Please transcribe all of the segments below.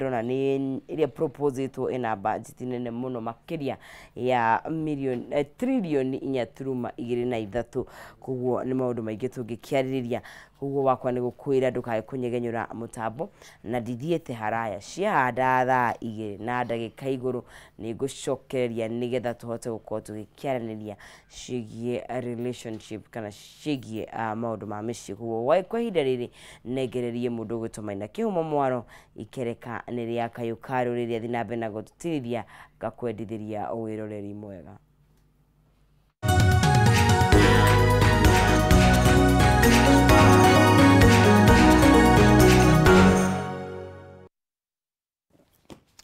Ndĩrona nĩ ĩrĩa proposetwo ĩna budget nene mũno makĩria ya million trillion 4.23. Koguo nĩ maũndũ maingĩ tũngĩkĩarĩrĩria. Koguo wakwa nĩ gũkwĩra ndũkae kũnyegenyũra mũtambo na ndithiĩte haraya ciahanda thaa 2 na ndagĩka igũrũ nĩ ngũcokereria nĩgetha tũhote gũkorwo tũgĩkĩaranĩria ciĩgiĩ relationship kana ciĩgiĩ maũndũ ma mĩciĩ. Koguo kwa ihinda rĩrĩ nengererie mũndũ ũgwĩtwo Maina Kĩhumo Mwaro ikereka nĩ rĩa kayũ ka rũrĩrĩ athi na mbere na gũtũtirithia ngakwendithĩria wĩroreri mwega.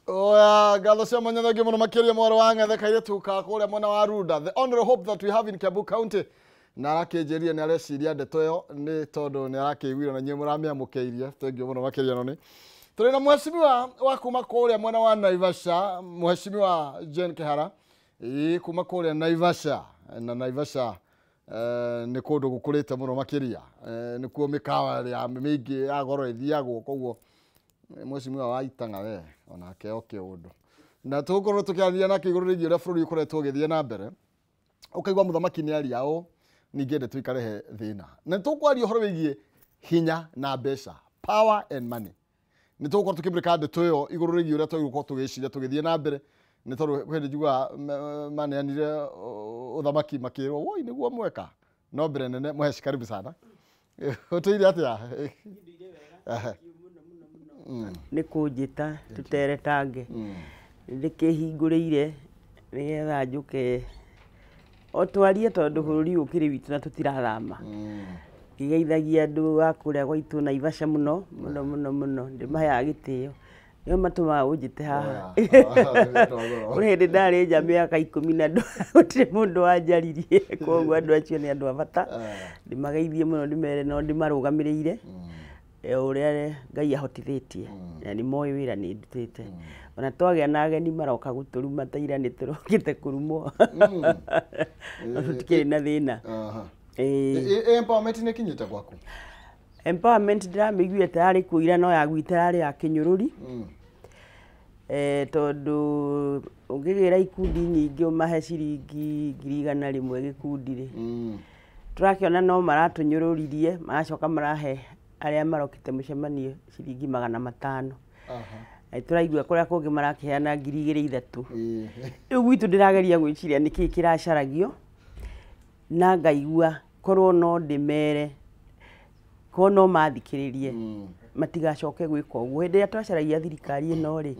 Oya, ngatho cia mwanya thengiũ mũno makĩria mwaro wa ng'ethe kairĩtu ka kũrĩa mwena wa Runda, the only hope that we have in Kiambu County. Na arakĩnjĩria nĩ areciria ndeto ĩyo nĩ tondũ nĩ arakĩiguire na inyuĩ mũramĩamũkĩirie. Thengiũ mũno makĩria. No nĩ tũrĩ na mheshimiwa wa kuma kũrĩa mwena wa Naivasha, mheshimiwa Jane Kihara, ĩĩ kuma kũrĩa Naivasha. Na Naivasha nĩ kũndũ gũkũrĩte mũno makĩria, nĩkuo mĩkawa ya mĩingĩ ya goro ĩthiagwo. Koguo mheshimiwa wa Itang'a we onake oke ũndũ na tũgũkorwo tũkĩaria nake igũrũ rĩgiĩ ũrĩa bũrũri ũkoretwo ũgĩthiĩ na mbere. Ũkaigua mũthamaki nĩ aria ũũ, ningĩ ndeto ikarehe thĩna. Na tũkwaria ũhoro wĩgiĩ hinya na mbeca, power and money. Nĩ tũgũkorwo tũkĩmũrĩka ndeto ĩyo igũrũ rĩgiĩ ũrĩa twagĩrĩirwo gũkorwo tũgĩciria tũgĩthiĩ na mbere, nĩ tondũ kwĩ hĩndĩ njiguaga maneanire ũthamaki makĩrwo woi nĩguo mweka. No mbere nene, Mũheshi, karibu sana. Ũtũire atĩa? Nĩ kũnjĩta tũteretange ndĩkĩhingũrĩire nĩgetha njũke o twarie, tondũ bũrũri ũyũ ũkĩrĩ witũ na tũtirathama. Ngĩgeithagia andũ a kũrĩa gwaitũ Naivasha mũno mũno mũno mũno, ndĩmaheaga gĩtĩo, nĩo matũmaga ũnjĩte haha. Kũrĩ hĩndĩ ndarĩ nja mĩaka 10 na gũtirĩ mũndũ wanjaririe, koguo andũ acio nĩ andũ a bata. Ndĩmageithie mũno, ndĩmere no ndĩmarũgamĩrĩire ũrĩa Ngai ahotithĩtie, na nĩ moĩ wĩra nĩ ndutĩte. Ona twagĩa na ageni maroka gũtũruma ta ira nĩ tũrokĩte kũrumwo, no tũtikĩrĩ na thĩna. Empowerment nĩ kinyĩte gwaku? Empowerment ndĩramĩiguire ta yarĩ kuo ira, no ya gwitũ yarĩ ya kĩnyũrũri, tondũ ũngĩgĩra ikundi nyingĩ ũmahe ciringi 100,000 gĩkundi rĩ, tũrakĩona no maratũnyũrũririe, maracoka marahe arĩa marokĩte mũcemanio ciringi 500. Na tũraigua kũrĩa kũngĩ marakĩheana 2,000 3,000. Rĩu gwitũ ndĩrageria gwĩciria nĩkĩĩ kĩracaragio, na ngaigua korwo no ndĩmere, korwo no mathikĩrĩrie matigacoke gwĩka ũguo. Hĩndĩ ĩrĩa twacaragia thirikari ĩno rĩ,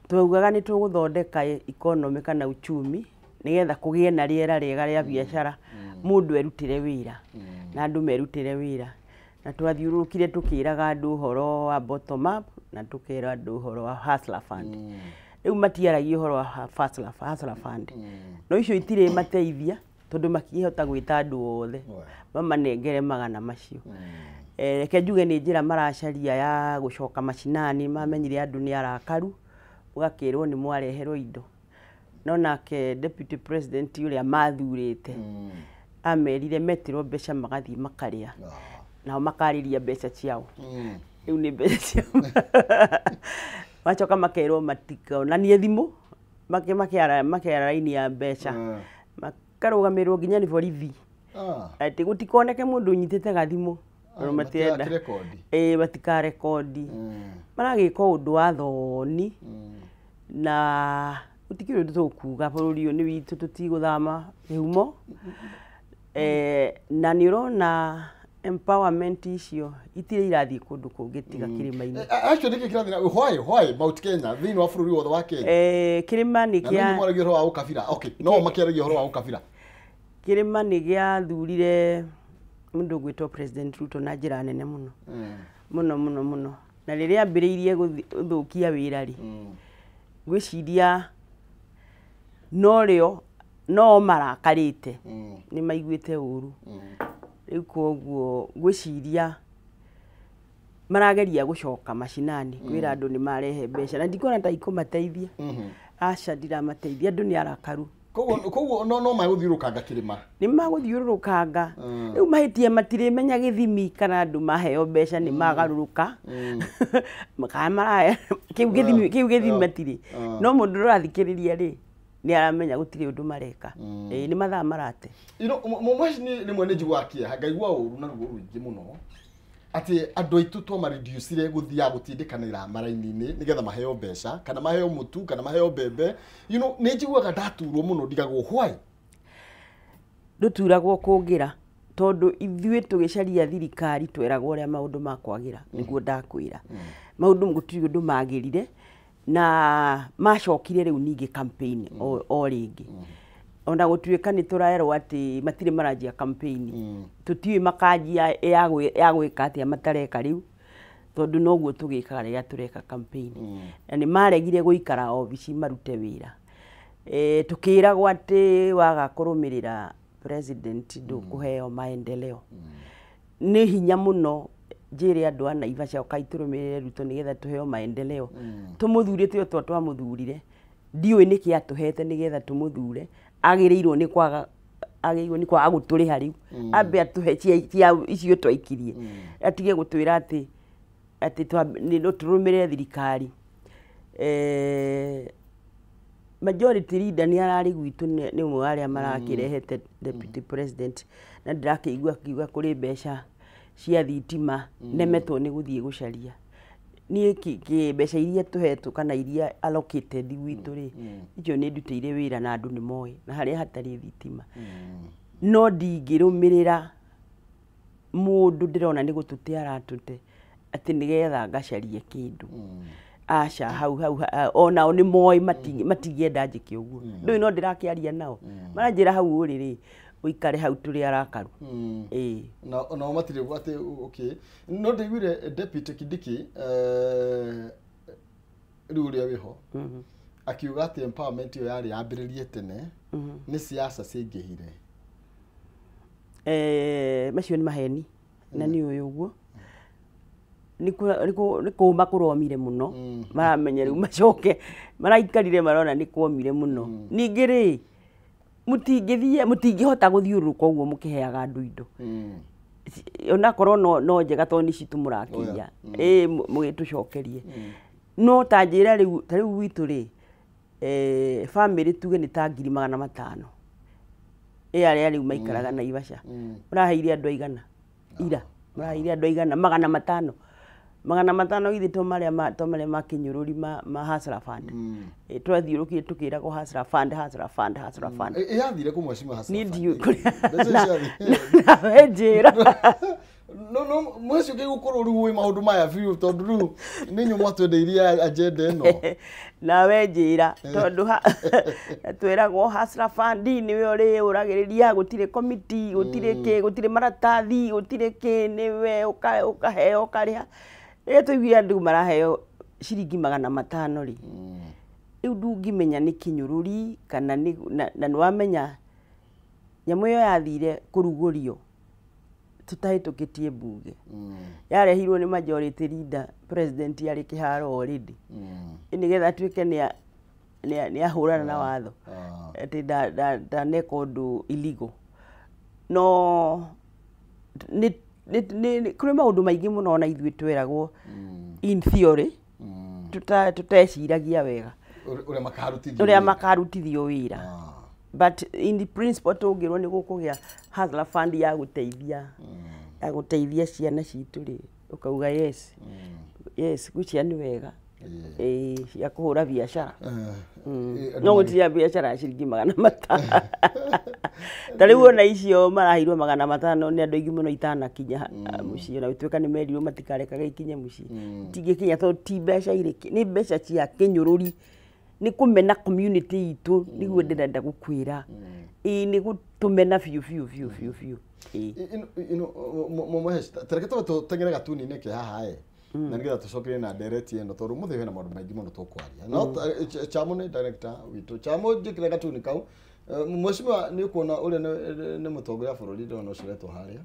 twaugaga nĩ tũgũthondeka economy kana uchumi nĩgetha kũgĩe na rĩera rĩega rĩa biacara, mũndũ erutĩre wĩra na andũ merutĩre wĩra. Na twathiũrũrũkire tũkĩraga andũ ũhoro wa bottom up na tũkera andũ ũhoro wa Hustler Fund. Rĩu matiaragia ũhoro wa Hustler Fund, no icio itirĩ mateithia tondũ makĩhota gwĩta andũ othe mamanengere magana macio. Reke njuge nĩ njĩra maracaria ya gũcoka macinani. Mamenyire andũ nĩ arakaru, ũgakĩrwo nĩ mwareherwo indo. No nake deputy president ũrĩa mathurĩte amerire metirwo mbeca magathiĩ makarĩa, nao makarĩria mbeca ciao. Rĩu nĩ mbeca ciao macoka makerwo matikonanie thimũ, makĩara raini ya mbeca, makarũgamĩrĩrwo nginya nĩ borithi atĩ gũtikoneke mũndũ ũnyitĩte gathimũ tondũ matirenda ĩĩ matikarekondi. Maragĩka ũndũ wa thoni na gũtikĩrĩ ũndũ tũkuga. Bũrũri ũyũ nĩ witũ, tũtigũthama kĩhumo. Na nĩ ũrona empowerment icio itirĩ irathiĩ kũndũ kũngĩ tiga kĩrĩma-inĩ. Acio nĩkĩ kĩrathiĩ na why Mount Kenya thĩinĩ wa bũrũri wothe wa Kenya? Kĩrĩma nĩ Na kĩa nĩ mwaragia ũhoro wa ũkabira. Okay, no makĩaragia ũhoro wa ũkabira. Kĩrĩma nĩ gĩathurire mũndũ ũgwĩtwo President Ruto na njĩra nene mũno mũno mũno mũno, na rĩrĩa ambĩrĩirie gũthũkia wĩra rĩ, ngwĩciria norĩo no marakarĩte, nĩ maiguĩte ũru. Rĩu koguo ngwĩciria marageria gũcoka macinani kwĩra andũ nĩ marehe mbeca, na ndikuona ta ikũmateithia. Aca, ndiramateithia, andũ nĩ arakaru. Koguo no magũthiũrũrũkanga kĩrĩma. Nĩ magũthiũrũrũkanga. Rĩu mahĩtia matirĩmenya gĩthimi kana andũ maheo mbeca nĩ magarũrũka. Kana maraya kĩu gĩthimi matirĩ. No mũndũ ũrathikĩrĩria rĩ nĩ aramenya gũtirĩ ũndũ mareka. Nĩ mathaa marate. You know, mũmweci rĩmwe nĩ njiguaga kĩeha, ngaigua ũru na ruo rũingĩ mũno atĩ andũ aitũ twamareducire gũthiaga gũtindĩkanĩra maraini-inĩ nĩgetha maheo mbeca kana maheo mũtu kana maheo mbembe. You know, nĩ njiguaga ndaturwo mũno ndigagwo why. Ndũturagwo kũngĩra tondũ ithuĩ tũgĩcaria thirikari tweragwo ũrĩa maũndũ makwagĩra nĩguo ndakwĩra. Maũndũ gũtirĩ ũndũ magĩrire na macokire rĩu ningĩ campaign o rĩngĩ. Ona gũtuĩka nĩ tũraerwo atĩ matirĩ maranjia campaign. Tũtiũĩ makanjia ya gwĩka atĩa matareka rĩu tondũ noguo tũgĩkaga rĩrĩa tũreka campaign. Na nĩ maregire gũikara obici marute wĩra. Tũkĩragwo atĩ waga kũrũmĩrĩra president ndũkũheo maendeleo. Nĩ hinya mũno njĩre andũ a Naivasha ũkai tũrũmĩrĩre Ruto nĩgetha tũheo maendeleo. Tũmũthurĩte o ta twamũthurire. Ndiũĩ nĩkĩ atũhete nĩgetha tũmũthure. Agĩrĩirwo nĩ kwaga gũtũrĩha rĩu. Ambe atũhe cia icio twaikirie. Atige gũtwĩra atĩ tũrũmĩrĩre thirikari. Majority leader nĩ ararĩ gwitũ nĩ ũmwe wa arĩa marakĩrehete deputy president na ndĩrakĩigua akiuga kũrĩ mbeca cia thitima nemetwo nĩ gũthiĩ gũcaria. Niĩ mbeca iria tũhetwo kana iria allocated gwitũ rĩ icio nĩ ndutĩire wĩra na andũ nĩ moĩ na harĩa hatarĩ thitima. No ndingĩrũmĩrĩra mũndũ ndĩrona nĩ gũtũte aratũte atĩ nĩgetha ngacarie kĩndũ. Aca hau hau onao nĩ moĩ matingĩenda njĩke ũguo. Ndũĩ no ndĩrakĩaria nao. Maranjĩra hau ũrĩ rĩ ũikare hau tũrĩ arakaru. Na matirĩ atĩ okay. No ndaiguire Deputy Kindiki rĩu ũrĩa wĩho akiuga atĩ empowerment ĩyo yarĩ yambĩrĩrie tene nĩ siasa ciaingĩhire. Macio nĩ maheni na nĩ ũyũ ũguo. Nĩ kũma kũromire mũno maramenya rĩu macoke maraikarire marona nĩ kuomire mũno. Ningĩ rĩ mũtingĩthiĩ mũtingĩhota gũthiũrũrũka ũguo mũkĩheaga andũ indo. Onakorwo no njega tondũ nĩ citũ mũrakĩiya. Mũgĩtũcokerie. No ta njĩra rĩu ta rĩu gwitũ rĩ family tuge nĩ ta 500,000. Arĩa rĩu maikaraga Naivasha. Mũraheire andũ aigana? Ira mũraheire andũ aigana? 500. 500 githĩ to marĩa ma kĩnyũrũri ma Hustler Fund. Twathiũrũkire tũkĩragwo Hustler Fund, Hustler Fund, Hustler Fund. Yathire kũ mheshimiwa Hustler Fund? Niĩ ndiũĩ kũrĩa. Nawe njĩra. No mheshimiwa gĩgũkorwo rĩu ũĩ maũndũ maya biũ tondũ rĩu nĩ inyuĩ mwatwendeirie agenda ĩno. Nawe njĩra tondũ twĩragwo Hustler Fund nĩwe ũrĩũragĩrĩria gũtirĩ committee gũtirĩ kĩ gũtirĩ maratathi gũtirĩ kĩ nĩwe ũkaheo ũkarĩha. Rĩrĩa tũiguire andũ maraheo ciringi 500 rĩ rĩu ndũngĩmenya nĩ kĩnyũrũri kana na nĩwamenya nyamũ ĩyo yathire kũrugũrio tũtahĩtũkĩtie mbunge. Yarehirwo nĩ majority leader president arĩ kĩharo already. Nĩgetha atuĩke nĩ ahũrana na watho atĩ ndaneka ũndũ illegal. No nĩ kũrĩ maũndũ maingĩ mũno ona ithuĩ tweragwo in theory tuteciragia wega ũrĩa makarutithio wĩra. But in the principle tũngĩrwo nĩ gũkũgĩa Hustler Fund ya gũteithia ya gũteithia ciana citũ rĩ ũkauga yes yes gwĩcia nĩ wega cia kũhũra biacara. No gũtirĩ biacara ya ciringi 500. Ta rĩu ona icio maraheirwo 500 nĩ andũ aingĩ mũno itanakinya mũciĩ na gũtuĩka nĩ merirwo matikarekage ikinye mũciĩ. Itingĩkinya tondũ ti mbeca irĩ nĩ mbeca cia kĩnyũrũri nĩ kũmena community itũ nĩguo ndĩrenda gũkwĩra. Nĩ gũtũmena biũ biũ biũ biũ biũ. Tareke tũbe tũteng'ere gatuni-inĩ ke haha ĩ na nĩgetha tũcokerie na ndereti ĩno tondũ mũthĩ hena maũndũ maingĩ mũno tũkwaria. No Chamo nĩ director witũ. Chamo njĩkĩre gatuni kau. Mheshimiwa nĩ ũkuona ũrĩa nĩ mũtongoria wa bũrũri ndĩrona ũcoretwo harĩa.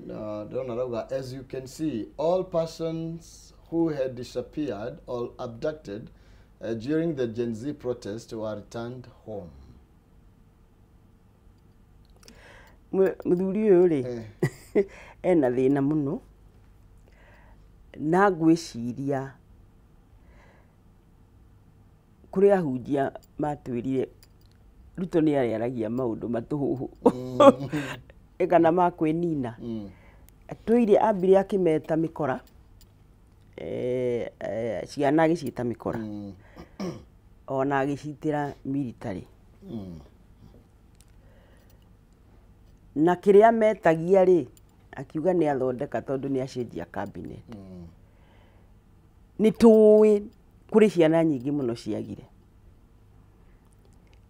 Na ndĩrona arauga as you can see all persons who had disappeared or abducted during the Gen Z protest were returned home. Mũthuri ũyũ rĩ ena thĩna mũno na ngwĩciria kũrĩ ahunjia matwĩrire Ruto nĩ arĩaragia maũndũ matũhũhũ kana ma kwĩnina. Atũire ambire akĩmeta mĩkora, ciana agĩciĩta mĩkora, ona agĩcitĩra military. Na kĩrĩa metagia rĩ akiuga nĩ athondeka tondũ nĩ acenjia cabinet. Nĩ tũĩ kũrĩ ciana nyingĩ mũno ciagire,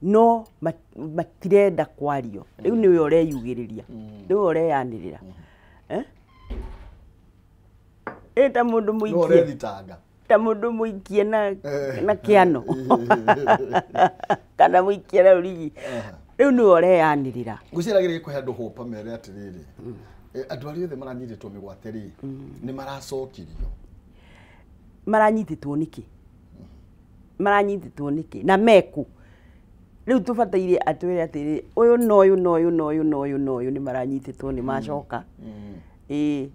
no matirenda kwario. Rĩu nĩwe ũreyugĩrĩria, nĩwe ũreyanĩrĩra. Ta mũndũ mũikie, ta mũndũ mũikie na kĩano kana mũikie na rũrigi. Rĩu nĩwe ũreyanĩrĩra. Ngwĩciria kũhe andũ hope mere atĩrĩrĩ, andũ arĩa othe maranyitĩtwo mĩgwate rĩ nĩ maracokirio. Maranyitĩtwo nĩkĩ? Maranyitĩtwo nĩkĩ? Na meku? Rĩu tũbataire atwĩre atĩrĩrĩ, ũyũ na ũyũ na ũyũ na ũyũ na ũyũ na ũyũ nĩ maranyitĩtwo nĩ macoka. Ĩĩ.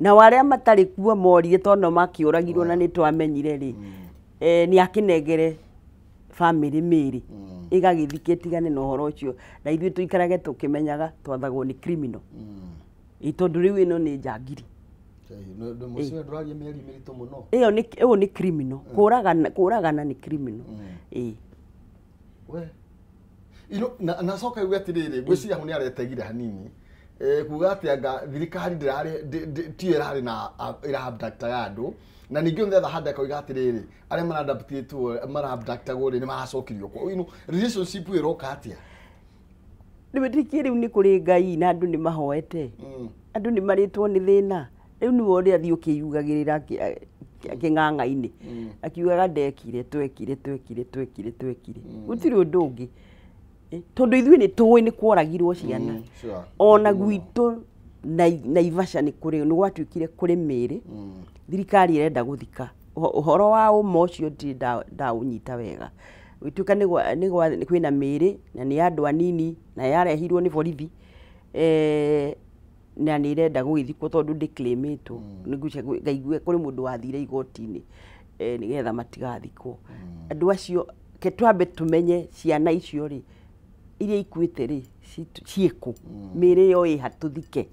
Na arĩa matarĩ kuo morire tondũ no makĩũragirwo na nĩ twamenyire rĩ, nĩ akĩnengere bamĩrĩ mĩĩrĩ ĩgagĩthiĩ ĩtigane na ũhoro ũcio, na ithuĩ tũikarage tũkĩmenyaga twathagwo nĩ criminal. Ĩĩ, tondũ rĩu ĩno nĩ njangiri. Ĩyo nĩ ũyũ nĩ criminal. Kũragana, kũragana nĩ criminal. Ĩĩ. Na coka uge atĩrĩrĩ, ngwĩciria hau nĩ aretegire hanini kuga atĩ anga thirikari ndĩrarĩ tiyo ĩrarĩ na ĩra-abductaga andũ, na ningĩ on the other hand akoiga atĩrĩrĩ, arĩa mara-abductĩtwo mara-abductagwo rĩ nĩ maracokirio kwao. You know, relationship ĩroka atĩa? Rĩu rĩu nĩ kũrĩ Ngai na andũ nĩ mahoete, andũ nĩ marĩtwo nĩ thĩna. Rĩu nĩwe ũrĩa athiĩ ũkĩyugagĩrĩra kĩng'ang'a-inĩ akiugaga ndekire twekire twekire twekire twekire, gũtirĩ ũndũ ũngĩ. Tondũ ithuĩ nĩ tũĩ nĩ kworagirwo ciana. Ona gwitũ Naivasha nĩ kũrĩ nĩ gwatuĩkire kũrĩ mĩĩrĩ, thirikari ĩrenda gũthika. Ũhoro wa ũma ũcio ndirĩ ndaũnyita wega. Gwĩtuĩka nĩ kwĩna mĩĩrĩ na nĩ andũ anini na yarehirwo nĩ borithi, na nĩ ĩrenda gũgĩthikwo tondũ ndĩclaimĩtwo. Ngaigua kũrĩ mũndũ wathire igoti-inĩ nĩgetha matigathikwo. Andũ acio ke twambe tũmenye ciana icio rĩ iria ikuĩte rĩ ciĩkũ, mĩĩrĩ ĩyo ĩha tũthike.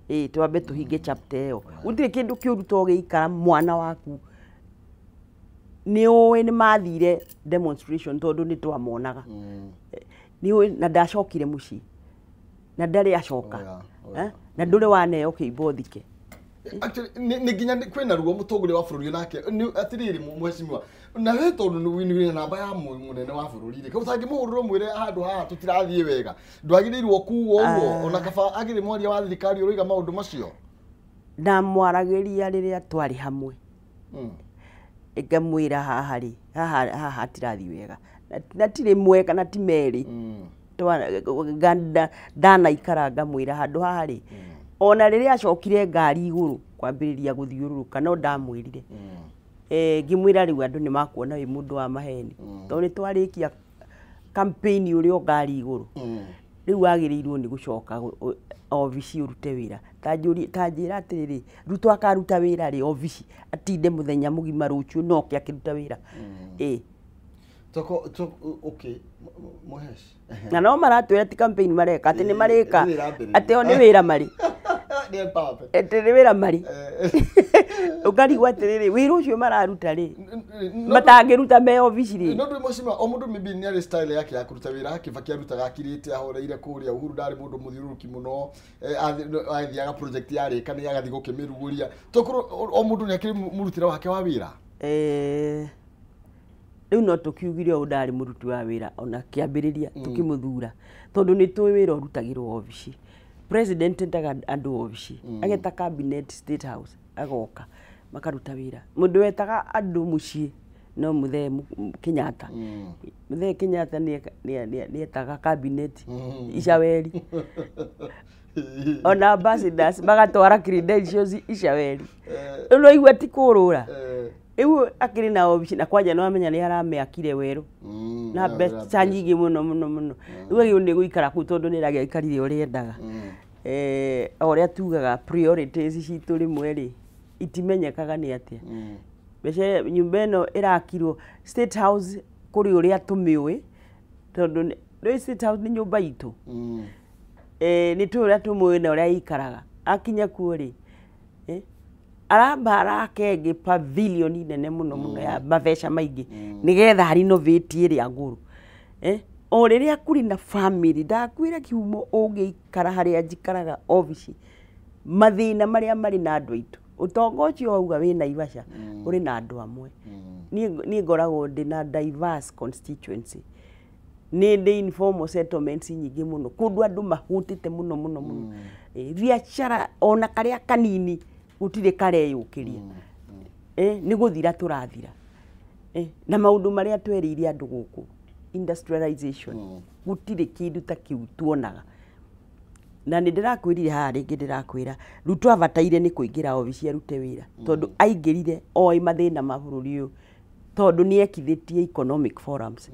Ĩĩ, twambe tũhinge chapter ĩyo. Gũtirĩ kĩndũ kĩũru to gĩikara mwana waku nĩ ũĩ nĩ mathire demonstration tondũ nĩ twamonaga. Nĩ ũĩ na ndacokire mũciĩ na ndarĩ acoka, na ndũrĩ waneo kĩimbo thike. Actually nĩ nginya kwĩna ruo mũtongoria wa bũrũri nake atĩrĩrĩ, mheshimiwa, na we tondũ nĩ namba ya mũnene wa bũrũri rĩ, ũtangĩmũhũrĩra ũmwĩre handũ haha tũtirathiĩ wega, ndwagĩrĩirwo kuga ũguo, ona kaba agĩrĩ mwaria wa thirikari ũroiga maũndũ macio. Ndamwaragĩria rĩrĩa twarĩ hamwe, ngamwĩra haha rĩ, haha hatirathiĩ wega, na ti rĩmwe kana ti merĩ, ndanaikara ngamwĩra handũ haha rĩ, ona rĩrĩa acokire ngari igũrũ kwambĩrĩria gũthiũrũrũka no ndamwĩrire. Ngĩmwĩra rĩu andũ nĩ makuona wĩ mũndũ wa maheni, tondũ nĩ twarĩkia campaign ũrĩ o ngari igũrũ, rĩu wagĩrĩirwo nĩ gũcoka obici ũrute wĩra. Ta njĩra atĩrĩrĩ, Ruto akaruta wĩra rĩ obici atinde mũthenya mũgima rũciũ no oke akĩruta wĩra. Ĩĩ. Okay, Mũhesh. Na no maratwĩra ti campaign mareka, atĩ nĩ marĩka, atĩ o nĩ wĩra marĩ. Atĩ nĩ wĩra marĩ. Ũkarigwo atĩrĩrĩ, wĩra ũcio mararuta rĩ, matangĩruta me obici rĩ. No ndũrĩ mheshimiwa, o mũndũ maybe nĩ arĩ style yake ya kũruta wĩra. Kibaki arutaga akirĩte ahoreire kũrĩa, Uhuru ndarĩ mũndũ mũthiũrũrũki mũno, athiaga project yarĩka nĩ agathiĩ gũkĩmĩrugũria. Tokorwo o mũndũ nĩ akĩrĩ mũrutĩre wake wa wĩra. Rĩu no tũkiugire ũũ ndarĩ mũruti wa wĩra ona kĩambĩrĩria tũkĩmũthura, tondũ nĩ tũĩ wĩra ũrutagĩrwo obici. President endaga andũ obici, ageta cabinet State House, agoka makaruta wĩra. Mũndũ wetaga andũ mũciĩ no Mũthee Kenyatta. Mũthee Kenyatta nĩ etaga cabinet Icaweri, ona ambassadors magatwara credentials Icaweri. Rĩu no igua ti kũrũra. Rĩu akĩrĩ na obici na kwanja nĩ wamenya nĩ aramĩakire werũ. Na mbeca nyingĩ mũno mũno mũno. Rĩu agĩrĩirwo nĩ gũikara kũu tondũ nĩ ĩragĩaikarire ũrĩa endaga. O ũrĩa tugaga priorities citũ rĩmwe rĩ itimenyekaga nĩ atĩa. Mbeca nyũmba ĩno ĩrakirwo State House kũrĩ ũrĩa tũmĩũĩ tondũ nĩ State House nĩ nyũmba itũ. Nĩ tũĩ ũrĩa tũmũĩ na ũrĩa ĩikaraga. Akinya kuo rĩ aramba arake ĩngĩ pavilion nene mũno mũno ya mabeca maingĩ nĩgetha renovate ĩrĩa ngũrũ. O rĩrĩa kũrĩ na family ndakwĩra kiumo ũngĩikara harĩa njikaraga obici mathĩna marĩa marĩ na andũ aitũ ũtonga ũcio wauga wĩ Naivasha ũrĩ na andũ amwe. Niĩ ngoragwo ndĩ na diverse constituency. Nĩ ndĩ informal settlements nyingĩ mũno kũndũ andũ mahũtĩte mũno mũno mũno. Biacara ona karĩa kanini gũtirĩ kareyũkĩria. Nĩ gũthira tũrathira. Na maũndũ marĩa twerĩire andũ gũkũ industrialization gũtirĩ kĩndũ ta kĩu tuonaga. Na nĩ ndĩrakwĩrire haha rĩngĩ ndĩrakwĩra Ruto abataire nĩ kũingĩra obici arute wĩra tondũ aingĩrire oĩ mathĩna ma bũrũri ũyũ tondũ nĩ ekithĩtie economic forums.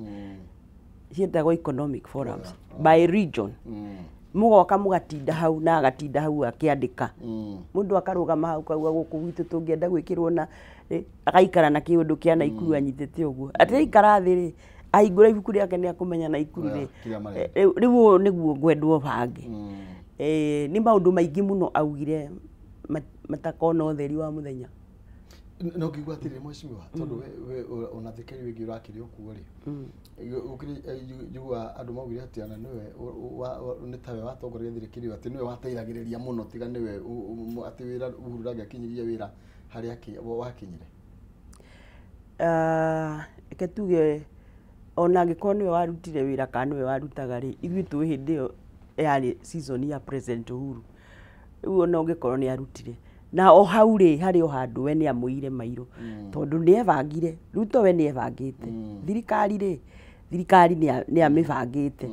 Ciĩtagwo economic forums by region. Mũgoka mũgatinda hau na agatinda hau akĩandĩka. Mũndũ akarũgama hau kauga gũkũ gwitũ tũngĩenda gwĩkĩrwo na agaikara na kĩũndũ kĩa Naikuru anyitĩte ũguo. Atĩ aikara thĩ rĩ ahingũra ibuku rĩake nĩ akũmenya Naikuru rĩ rĩu ũyũ nĩguo ngwendwo bange. Nĩ maũndũ maingĩ mũno augire matakona ũtheri wa mũthenya. No ngĩigua atĩrĩrĩ mheshimiwa tondũ we ona thirikari ĩngĩ ũrakĩrĩ o kuo rĩ gũkĩrĩ njiguaga andũ maugire atĩ ona nĩwe nĩ tawe watongoria thirikari ĩyo atĩ nĩwe wateithagĩrĩria mũno tiga nĩwe atĩ wĩra Uhuru ndangĩakinyirie wĩra harĩa wakinyire. Reke tuge ona angĩkorwo nĩwe warutire wĩra kana nĩwe warutaga rĩ ithuĩ tũĩ hĩndĩ ĩyo yarĩ season ya President Uhuru. Rĩu ona ũngĩkorwo nĩ arutire na o hau rĩ harĩ o handũ we nĩ amũire mairũ tondũ nĩ ebangire. Ruto we nĩ ebangĩte. Thirikari rĩ thirikari nĩ amĩbangĩte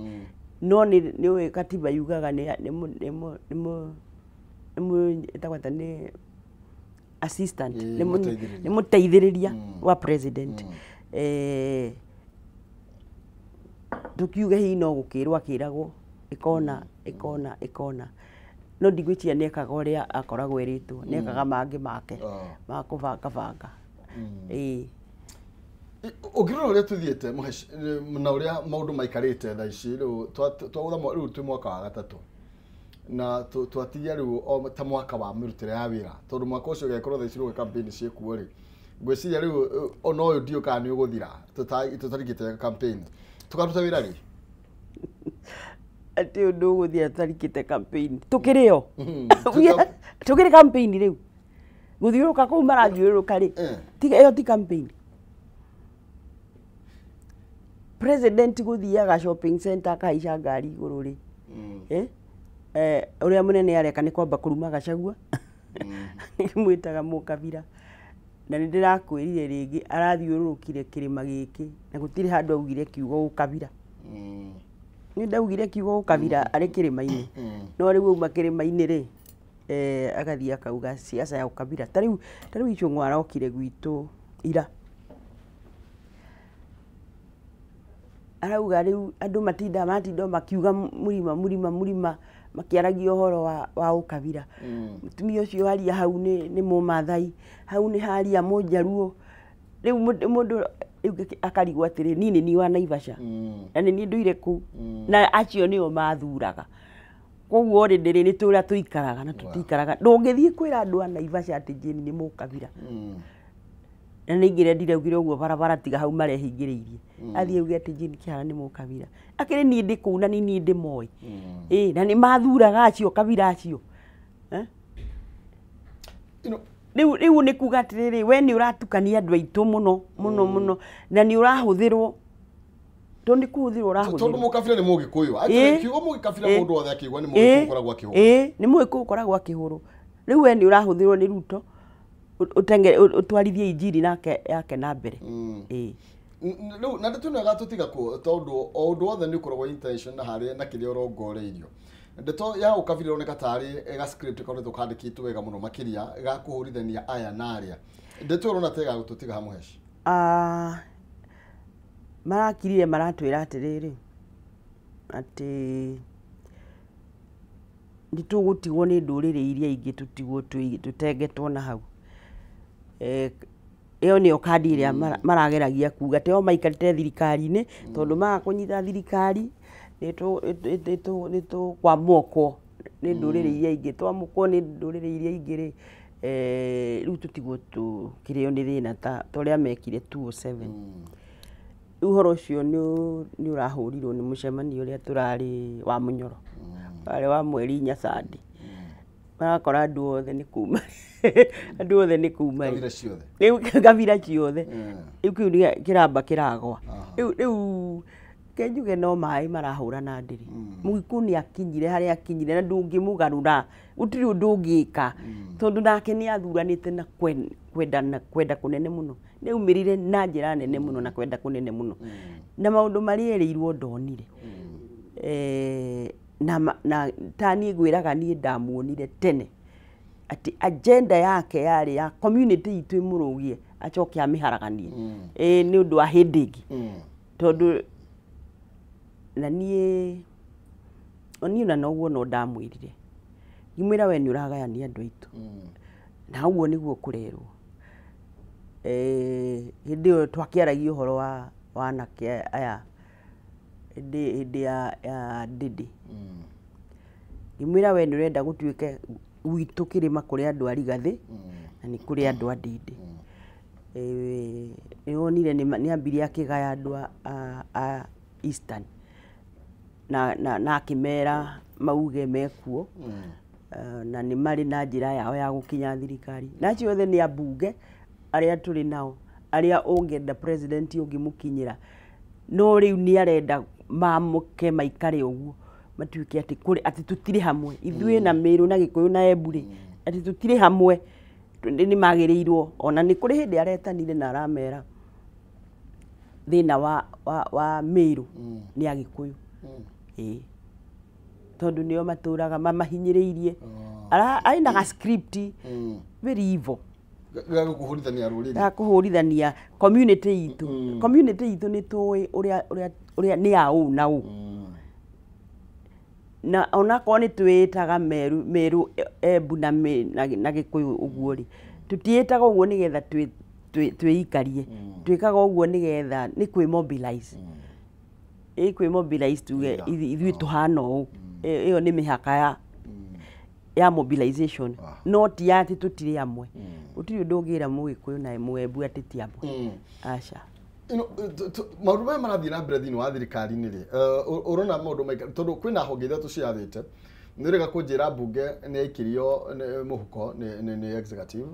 no nĩ ũĩ katiba yugaga nĩ nĩ assistant nĩ mũteithĩrĩria wa president. Tũkiuge hihi no gũkĩrwo akĩragwo ĩkona ĩkona ĩkona no ndigwĩciria nĩ ekaga ũrĩa akoragwo ĩrĩtwo nĩ ekaga mangĩ make ma kũbangabanga. Ũngĩrora ũrĩa tũthiĩte na ũrĩa maũndũ maikarĩte thaa ici rĩu twagũtha rĩu twĩ mwaka wa gatatũ na twatigia rĩu o ta mwaka wa mĩrutĩre ya wĩra tondũ mwaka ũcio ũgĩkorwo thaa ici rĩu campaign ciĩkuo rĩ ngwĩciria rĩu ona ũyũ ndiũĩ kana nĩ ũgũthira tũtarikĩte campaign tũkaruta wĩra rĩ atĩ ũndũ ũgũthira tũtarikĩte campaign tũkĩrĩ o tũkĩrĩ campaign rĩu gũthiũrũrũka kũu marathiũrũrũka rĩ ĩyo ti campaign. President gũthiaga shopping center akahaica ngari igũrũ rĩ ũrĩa mũnene areka nĩ kwamba kũruma Gachagua mwĩtaga mũkabira na nĩ ndĩrakwĩrire rĩngĩ arathiũrũrũkire kĩrĩma gĩkĩ na gũtirĩ handũ augire kiugo ũkabira. Nĩ ndaugire kiugo ũkabira arĩ kĩrĩma-inĩ no rĩu auma kĩrĩma-inĩ rĩ agathiĩ akauga siasa ya ũkabira. Ta rĩu Ichung'wa arokire gwitũ ira arauga rĩu andũ matinda makiuga mũrima mũrima mũrima makĩaragia ũhoro wa ũkabira. Mũtumia ũcio aria hau nĩ Mũmathai hau nĩ haria Mũnjaruo. Rĩu mũndũ rĩu akarigwo atĩrĩ niĩ nĩ niĩ wa Naivasha na nĩ niĩ ndũire kũu na acio nĩo mathuraga koguo rĩ ndĩrĩ nĩ tũrĩa tũikaraga na tũtikaraga. Ndũngĩthiĩ kwĩra andũ a Naivasha atĩ Jane nĩ mũkabira na nĩ ingĩrendire augire ũguo barabara tiga hau marehingĩrĩirie athiĩ auge atĩ Jane Kĩhara nĩ mũkabira akĩrĩ niĩ ndĩ kũu na nĩ niĩ ndĩmoĩ na nĩ mathuraga acio kabira acio. Rĩu nĩ kuga atĩrĩrĩ we nĩ ũratukania andũ aitũ mũno mũno mũno na nĩ ũrahũthĩrwo tondũ nĩ kũhũthĩrwo ũrahũthĩrwo tondũ mũkabira nĩ mũgĩkũyũ kiugo mũgĩkabira mũndũ wothe akĩigua nĩ mũgĩkũyũ ũkoragwo akĩhũrwo nĩ mũgĩkũyũ ũkoragwo akĩhũrwo. Rĩu we nĩ ũrahũthĩrwo nĩ Ruto ũtwarithie injiri nake yake na mbere. Rĩu na ndeto ĩno ĩgatũtiga kũ tondũ o ũndũ wothe nĩ ũkoragwo intention na harĩa na kĩrĩa ũrongoreirio. Ndeto ya ũkabira ĩroneka tarĩ ga script koretwo kandĩkĩtwo wega mũno makĩria ga kũhũrithania aya na arĩa. Ndeto ĩrona ta ĩgagũtũtiga ha Mũheci? Marakirire maratwĩra atĩrĩrĩ, atĩ nĩ tũgũtigwo nĩ ndũrĩrĩ iria ingĩ, tũtigwo tũtengetwo na hau. Ĩyo nĩyo kandi ĩrĩa marageragia kuga atĩ o maikarĩte thirikari-inĩ, tondũ maga kũnyita thirikari nĩ tũkwamũkwo nĩ ndũrĩrĩ iria ingĩ, twamũkwo nĩ ndũrĩrĩ iria ingĩ rĩ, rĩu tũtigwo tũkĩrĩo nĩ thĩna ta ũrĩa mekire 2007. Rĩu ũhoro ũcio nĩ ũrahũrirwo nĩ mũcemanio ũrĩa tũrarĩ wa Mũnyoro, warĩ wa mweri 4 Sunday. Marakora andũ othe nĩ kuma, andũ othe nĩ kuma Kabira ciothe. Rĩu kabira ciothe. Rĩu kĩu nĩ kĩramba kĩragwa. Rĩu kenjuge no maĩ marahũra na ndĩrĩ. Mũgĩkũyũ nĩ akinyire harĩa akinyire na ndũngĩmũgarũra, gũtirĩ ũndũ ũngĩka, tondũ nake nĩ athuranĩte na kwenda na kwenda kũnene mũno. Nĩ aumĩrire na njĩra nene mũno na kwenda kũnene mũno, na maũndũ marĩa erĩirwo ndonire. Na ta niĩ ngwĩraga, niĩ ndamuonire tene atĩ agenda yake yarĩ ya community itũ ĩmũrũgie, acoke amĩharaganie nĩ ũndũ wa hĩndĩ ĩngĩ, tondũ na niĩ ona noguo no ndamwĩrire, ngĩmwĩra we nĩ ũragayania andũ aitũ, na ũguo nĩguo kũrerwo. Hĩndĩ ĩyo twakĩaragia ũhoro wa wanake aya hĩndĩ ya Ndĩndĩ, ngĩmwĩra we nĩ ũrenda gũtuĩke gwitũ kĩrĩma kũrĩ andũ a Rigathĩ na nĩ kũrĩ andũ a Ndĩndĩ. Nĩ wonire nĩ ambirie akĩgaya andũ a Eastern na akĩmera mauge mekuo, na nĩ marĩ na njĩra yao ya gũkinya thirikari, na acio othe nĩ ambunge arĩa tũrĩ nao, arĩa ũngĩenda president ũngĩmũkinyĩra, no rĩu nĩ arenda mamũke maikare ũguo, matuĩke atĩ kũrĩ atĩ tũtirĩ hamwe ithuĩ na Mĩrũ na Gĩkũyũ na Embu rĩ, atĩ tũtirĩ hamwe, nĩ magĩrĩirwo. Ona nĩ kũrĩ hĩndĩ aretanire na aramera thĩna wa Mĩrũ nĩ Agĩkũyũ, ĩĩ, tondũ nĩo matũraga mamahinyĩrĩirie. Arĩ na ga script very evil Ga gũkũhũrithania rũrĩrĩ. Ga kũhũrithania community itũ. Community itũ nĩ tũĩ ũrĩa nĩ ya ũũ na ũũ, na onakorwo nĩ twĩĩtaga Meru, Embu na Gĩkũyũ ũguo rĩ, tũtiĩtaga ũguo nĩgetha twĩikarie, twĩkaga ũguo nĩgetha nĩ kwĩ mobilize, ĩ kwĩ mobilize tuge ithuĩ tũhana ũũ. Ĩyo nĩ mĩhaka ya mobilization, no ti atĩ tũtirĩ amwe. Gũtirĩ ũndũ ũngĩra Mũgĩkũyũ na Mũembu atĩ ti amwe, aca. Maũndũ maya marathiĩ na mbere thĩinĩ wa thirikari-inĩ rĩ, ũrona maũndũ maika tondũ kwĩna honge ithatũ ciathĩte, nĩ ũrega kũnjĩra mbunge nĩ yaikirio mũhuko nĩ executive,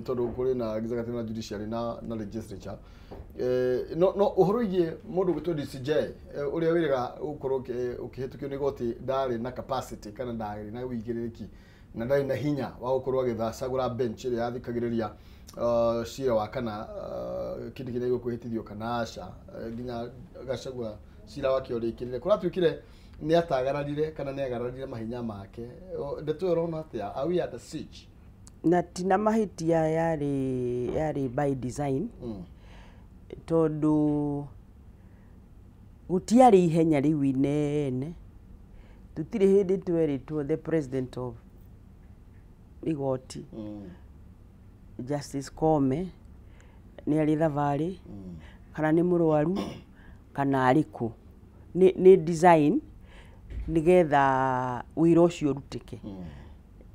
tondũ kũrĩ na executive na judiciary na legislature. No ũhoro wĩgiĩ mũndũ gwĩtwo DCJ, ũrĩa wĩrĩga gũkorwo ũkĩhĩtũkio nĩ igoti, ndarĩ na capacity kana ndarĩ na ũigĩrĩrĩki na ndarĩ na hinya wa gũkorwo agĩthacagũra bench ĩrĩa yathikagĩrĩria cira wa kana kĩndũ kĩrĩa gĩkwĩhĩtithio kana aca, nginya Gachagua cira wake ũrĩkĩrĩre kũratuĩkire nĩ atagararire kana nĩ agararire mahinya make. Ndeto ĩyo ũrona atĩa? Are we under siege? Na ti na mahĩtia, yarĩ by design, tondũ gũtiarĩ ihenya rĩu inene. Tũtirĩ hĩndĩ twerĩtwo the president of igoti, Justice Koome, nĩ arĩ thabarĩ kana nĩ mũrwaru kana arĩ kũ. Nĩ design nĩgetha wĩra ũcio ũrutĩke.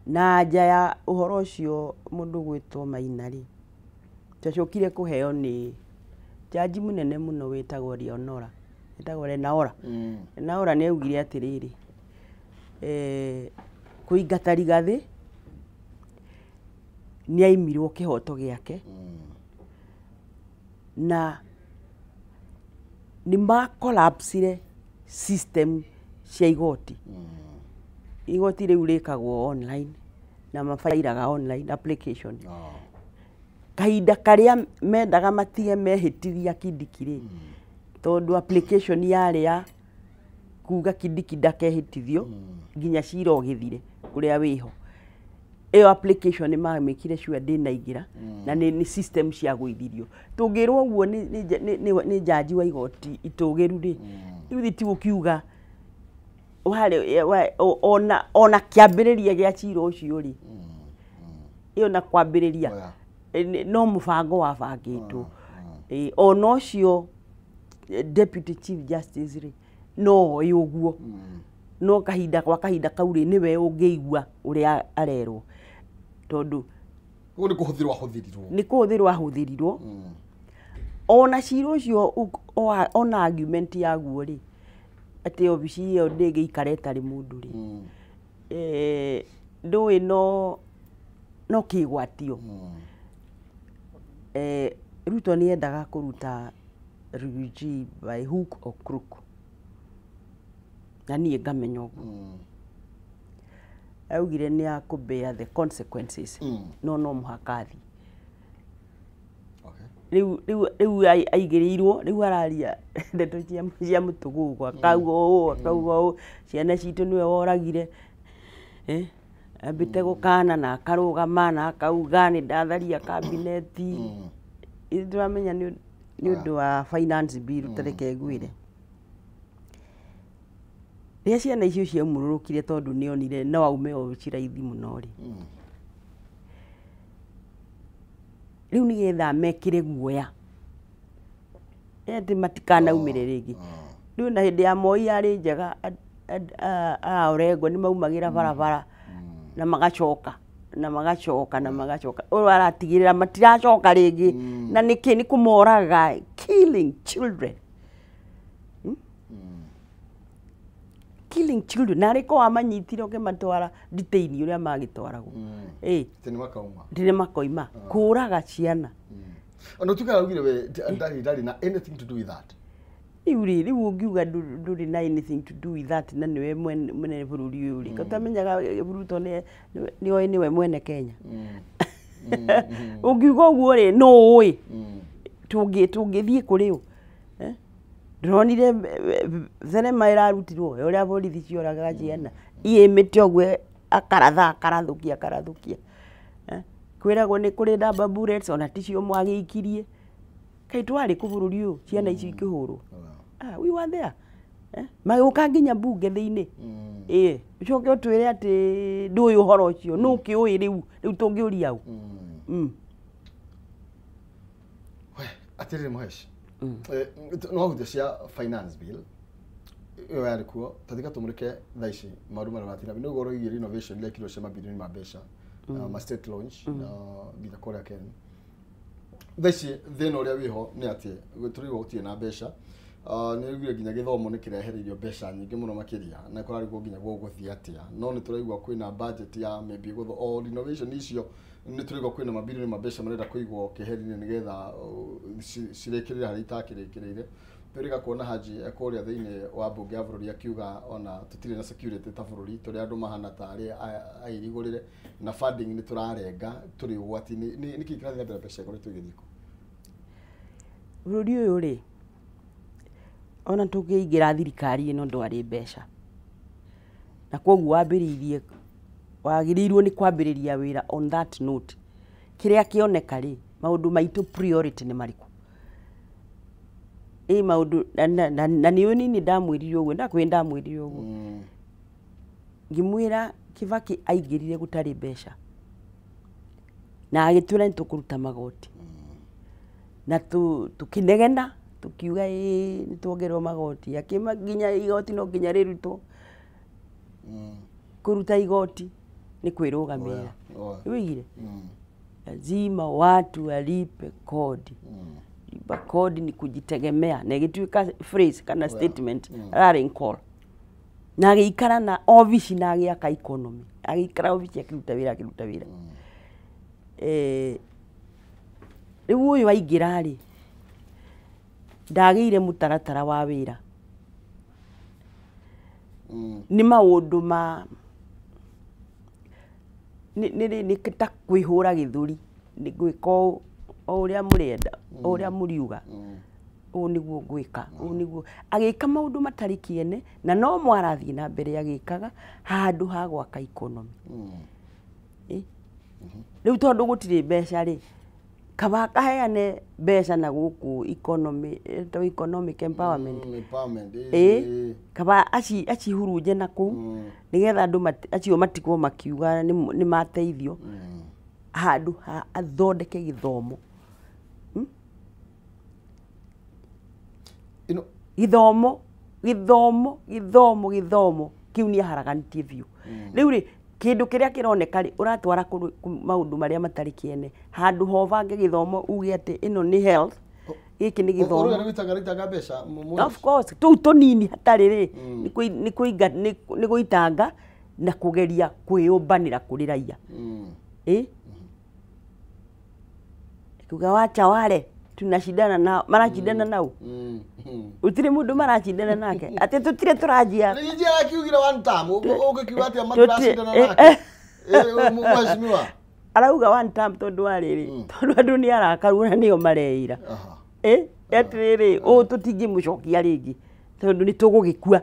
Na nja ya ũhoro ũcio, mũndũ gwĩtwo Maina rĩ, twacokire kũheo nĩ jaji mũnene mũno wĩtagwo Leonora, wĩtagwo Lenaora. Lenaora nĩ augire atĩrĩrĩ, kũingata Rigathĩ nĩ aimirwo kĩhoto gĩake, na nĩ ma collapsire system cia igoti. Igoti rĩu rĩkagwo online na mabairaga online application. Kahinda karĩa mendaga matige mehĩtithia Kindiki rĩ, tondũ application yarĩ ya kuga Kindiki ndakehĩtithio nginya cira ũgĩthire ũrĩa wĩho. Ĩyo application nĩ mamĩkire sure ndĩnaingĩra na nĩ system ciagũithirio. Tũngĩrwo ũguo nĩ jaji wa igoti itũgĩru rĩ, rĩu thi ti gũkiuga ona kĩambĩrĩria gĩa cira ũcio rĩ, ĩyo na kwambĩrĩria no mũbango wabangĩtwo. Ona ũcio Deputy Chief Justice rĩ, no oĩ ũguo, no kahinda kwa kahinda kau rĩ, nĩwe ũngĩigua ũrĩa arerwo, tondũ Ũguo nĩ kũhũthĩrwo ahũthĩrirwo. Nĩ kũhũthĩrwo ahũthĩrirwo. Ona cira ũcio ona argument yaguo rĩ, atĩ obici ĩyo ndĩngĩikara ĩtarĩ mũndũ rĩ, ndũĩ no kĩgwatio. Ruto nĩ endaga kũruta Riggy by hook or crook, na niĩ ngamenya ũguo. Augire nĩ akũ-bear the consequences, no mũhaka athiĩ. Rĩu aigĩrĩirwo, rĩu araria ndeto cia mũtũgũgũ, akauga ũũ, akauga ũũ, ciana citũ nĩwe woragire. Ambĩte gũkana na akarũgama na akauga nĩ ndatharia kabineti. Ithuĩ tũramenya nĩ ũndũ wa finance bill. Tareke ngwĩre, rĩrĩa ciana icio ciaumũrũrũkire, tondũ nĩ onire no aume obici raithi mũno rĩ, rĩu nĩgetha mekĩre guoya atĩ matikanaumĩre rĩngĩ. Rĩu na hĩndĩ ya Moi yarĩ njega, a Orengo nĩ maumagĩra barabara na magacoka na magacoka na magacoka. Ũyũ aratigĩrĩra matiracoka rĩngĩ. Na nĩkĩ? Nĩ kũmoraga, killing children, Killing children. Na arĩ ko wamanyitire ũkĩmatwara detain ũrĩa magĩtwaragwo. Atĩ nĩ makauma. Ndĩrĩ makoima kũraga ciana. Ona tuka araugire we ndarĩ na anything to do with that. Rĩu rĩ, rĩu ũngiuga ndũrĩ na anything to do with that na nĩwe mwene bũrũri ũyũ rĩ, ũtamenyaga Ruto nĩ oĩ nĩwe mwene Kenya. Ũngiuga ũguo rĩ, nũ ũĩ tũngĩthiĩ kũrĩ ũ? Ndĩronire thenema ĩrarutirwo ya ũrĩa borithi cioragaga ciana iĩmĩte ũguo, akaratha, akarathũkia, akarathũkia. Kwĩragwo nĩ kũrĩ rubber bullets, ona ticio mwagĩikirie. Kaĩ twarĩ kũ bũrũri ũyũ ciana icio ikĩhũrwo? Ah, we were there. Magĩũka nginya mbunge thĩinĩ. Ĩĩ, ũcoke ũtwĩre atĩ ndũĩ ũhoro ũcio, nũ ũkĩũĩ rĩu? Rĩu tũngĩũria ũ? We, atĩrĩrĩ Mũheshi, no wahutia cia finance bill ĩyo yarĩ kuo, tathika tũmũrĩke thaa ici maũndũ marĩa marathiĩ na mbere. Nĩ ũguo ũroigie renovation iria ĩkirwo cia mabirioni ma mbeca, ma state launch na nginya kũrĩa Ken. Thaa ici thĩna ũrĩa wĩho nĩ atĩ tũraigua gũtirĩ na mbeca. Nĩ ũiguire nginya gĩthomo nĩ kĩrehereirio mbeca nyingĩ mũno makĩria, na kũrarigwo nginya gũgũthiĩ atĩa, no nĩ tũraigua kwĩna budget ya maybe gũtho o renovation icio, nĩ tũraigua kwĩna mabirioni ma mbeca marenda kũigwo keheri-inĩ nĩgetha cirĩkĩrĩre harĩa itakĩrĩkĩrĩire. Twĩrĩga kuona Haji kũrĩa thĩinĩ wa mbunge ya bũrũri akiuga ona tũtirĩ na security ta bũrũri, tũrĩa andũ mahana tarĩ airigũrĩre, na funding nĩ tũrarenga, tũrĩ ũgwati-inĩ. Nĩkĩ kĩrathiĩ na mbere? Mbeca ikoretwo igĩthiĩ kũ? Bũrũri ũyũ rĩ, ona tũkĩingĩra thirikari ĩno ndwarĩ mbeca, na koguo wambĩrĩirie, wagĩrĩirwo nĩ kwambĩrĩria wĩra on that note. Kĩrĩa kĩoneka rĩ, maũndũ maitũ priority nĩ marĩkũ? Ĩ maũndũ na nĩ nini ndamwĩrire ũguo, ndakwĩ ndamwĩrire ũguo, ngĩmwĩra Kibaki aingĩrire gũtarĩ mbeca na agĩtwĩra nĩ tũkũruta magoti, na tũkĩnegena tukiuga ĩĩ nĩ tuongererwo magoti, akĩma nginya igoti no nginya rĩrutwo. Kũruta igoti nĩ kwĩrũgamĩrĩra. Wĩigire lazima watu walipe kodi. Lipa kodi ni kujitegemea, na ĩgĩtuĩka phrase kana statement, rallying call, na agĩikara na obici na agĩaka economy, agĩikara obici akĩruta wĩra, akĩruta wĩra. Rĩu ũyũ aingĩra rĩ, ndagĩire mũtaratara wa wĩra. Nĩ maũndũ ma nĩ ta kwĩhũra gĩthũri, nĩ ngwĩka ũũ o ũrĩa mũrenda, o ũrĩa mũriuga, ũũ nĩguo ngwĩka, ũũ nĩguo. Agĩka maũndũ matarĩ kĩene na no mo arathiĩ na mbere agĩkaga handũ ha gwaka economy. Rĩu tondũ gũtirĩ mbeca rĩ, kaba kaheane mbeca na gũkũ economy, ĩtagwo economic empowerment. Empowerment. Ĩ kaba acihurunje na kũu nĩgetha andũ acio matigwo makiuga nĩ mateithio, handũ ha athondeke gĩthomo. Gĩthomo gĩthomo gĩthomo gĩthomo kĩu nĩ aharaganĩtie biũ. Rĩu rĩ, kĩndũ kĩrĩa kĩroneka rĩ, ũratwara maũndũ marĩa matarĩ kĩene, handũ ho ũbange gĩthomo uge atĩ ĩno nĩ health, gĩkĩ nĩ gĩthomo. Of course, tũu tũnini hatarĩ rĩ, nĩ gũitanga na kũgeria kwĩyũmbanĩra kũrĩ raia. Ĩ kuga wacha wale tunashindana nao, marashindana nao. Utire mundu marashindana nake ati tutire turanjia nijia akiugira one term ugikiuga atia matirashindana nake mheshimiwa arauga one term tondu wa riri, tondu andu ni arakaru na nio mareira. Atiriri u tutingimucokia ringi tondu ni tugugikua.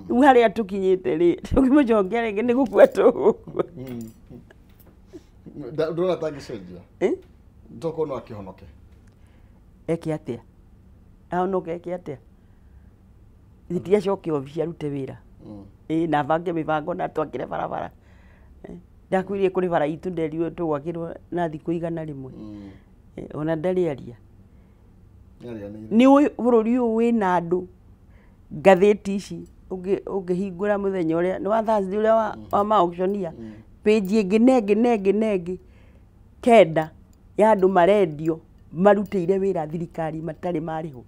Riu haria tukinyite ri tukimucokia ringi ni gukua tugukua. Ndurona tangicenjia ndokono akihonoke eke atia ahonoke eke atia itiacoke obici arute wira na bange mibango na twakire barabara. Ndakwĩrire kũrĩ bara itũ nderirwo tũgwakĩrwo na thikũ 100 ona ndarĩ aria. Nĩ ũĩ bũrũri ũyũ wĩna andũ ngathĩti ici ũngĩhingũra mũthenya ũrĩa nĩ wa Thursday ũrĩa wa ma auctionia page ĩngĩ na ĩngĩ na ĩngĩ na ĩngĩ kenda ya andũ marendio marutĩire wĩra thirikari matarĩ marĩhwo.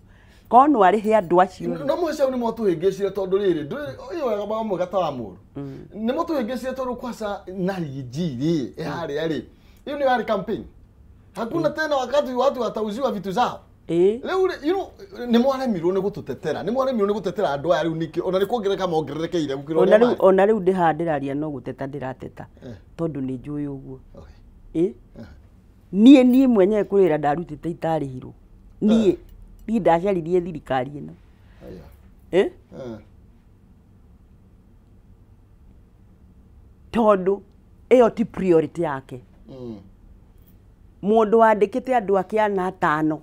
Korwo no arĩhe andũ acio. No mũico nĩ mwatũhĩngĩcire tondũ rĩrĩ ũyũ wega mwega ta wa mũru. Nĩ mwatũhĩngĩcire tondũ kwaca na rigi rĩ harĩa rĩ hiyo ni yarĩ campaign. Hakuna tena wakati watu watauziwa vitu zao. Rĩu you know nĩ mwaremirwo nĩ gũtũtetera, nĩ mwaremirwo nĩ gũtetera andũ aya rĩu nĩkĩ ona nĩ kuongerereka mongererekeire gũkĩra ũrĩa marĩ. Ona rĩu ndĩ haha ndĩraria no gũteta ndĩrateta tondũ nĩ njũĩ ũguo. Niĩ mwenyewe kũrĩra ndarutĩte itarĩhirwo. Niĩ ndacaririe thirikari ĩno. Tondũ ĩyo ti priority yake. Mũndũ wandĩkĩte andũ ake ana atano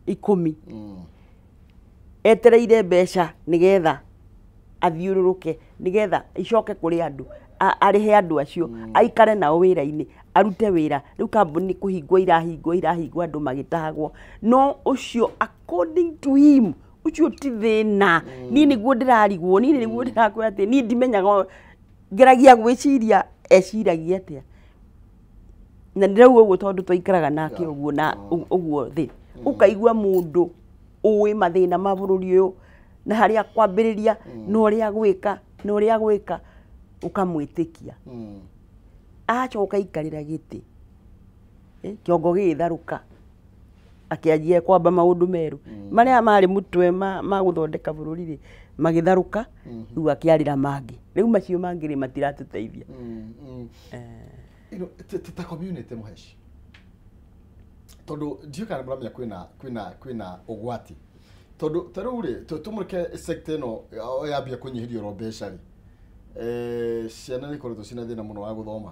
10 etereire mbeca nĩgetha athiũrũrũke nĩgetha icoke kũrĩ andũ arĩhe andũ acio aikare nao wĩra-inĩ arute wĩra. Rĩu kambuni kũhingwo irahingwo irahingwo andũ magĩtahagwo, no ũcio according to him ũcio ti thĩna. Niĩ nĩguo ndĩrarigwo, niĩ nĩguo ndĩrakwĩra atĩ niĩ ndimenyaga, ngeragia gwĩciria eciragia atĩa, na ndĩrauga ũguo tondũ twaikaraga nake ũguo na ũguo thĩ ũkaigua mũndũ ũĩ mathĩna ma bũrũri ũyũ na harĩa kwambĩrĩria na ũrĩa gwĩka na ũrĩa gwĩka ũkamwĩtĩkia. Acoka aikarĩra gĩtĩ kĩongo gĩgĩtharũka akĩanjia kwamba maũndũ merũ marĩa marĩ mũtwe ma gũthondeka bũrũri rĩ magĩtharũka, rĩu akĩarĩra mangĩ. Rĩu macio mangĩ rĩ matiratũteithia. Ta community mũheci, tondũ ndiũĩ kana mũramenya kwĩna ũgwati, tondũ ta rĩu rĩ tũmũreke sector ĩno yambia kũnyihĩrio oro mbeca rĩ, ciana nĩ ikoretwo ciĩna thĩna mũno wa gũthoma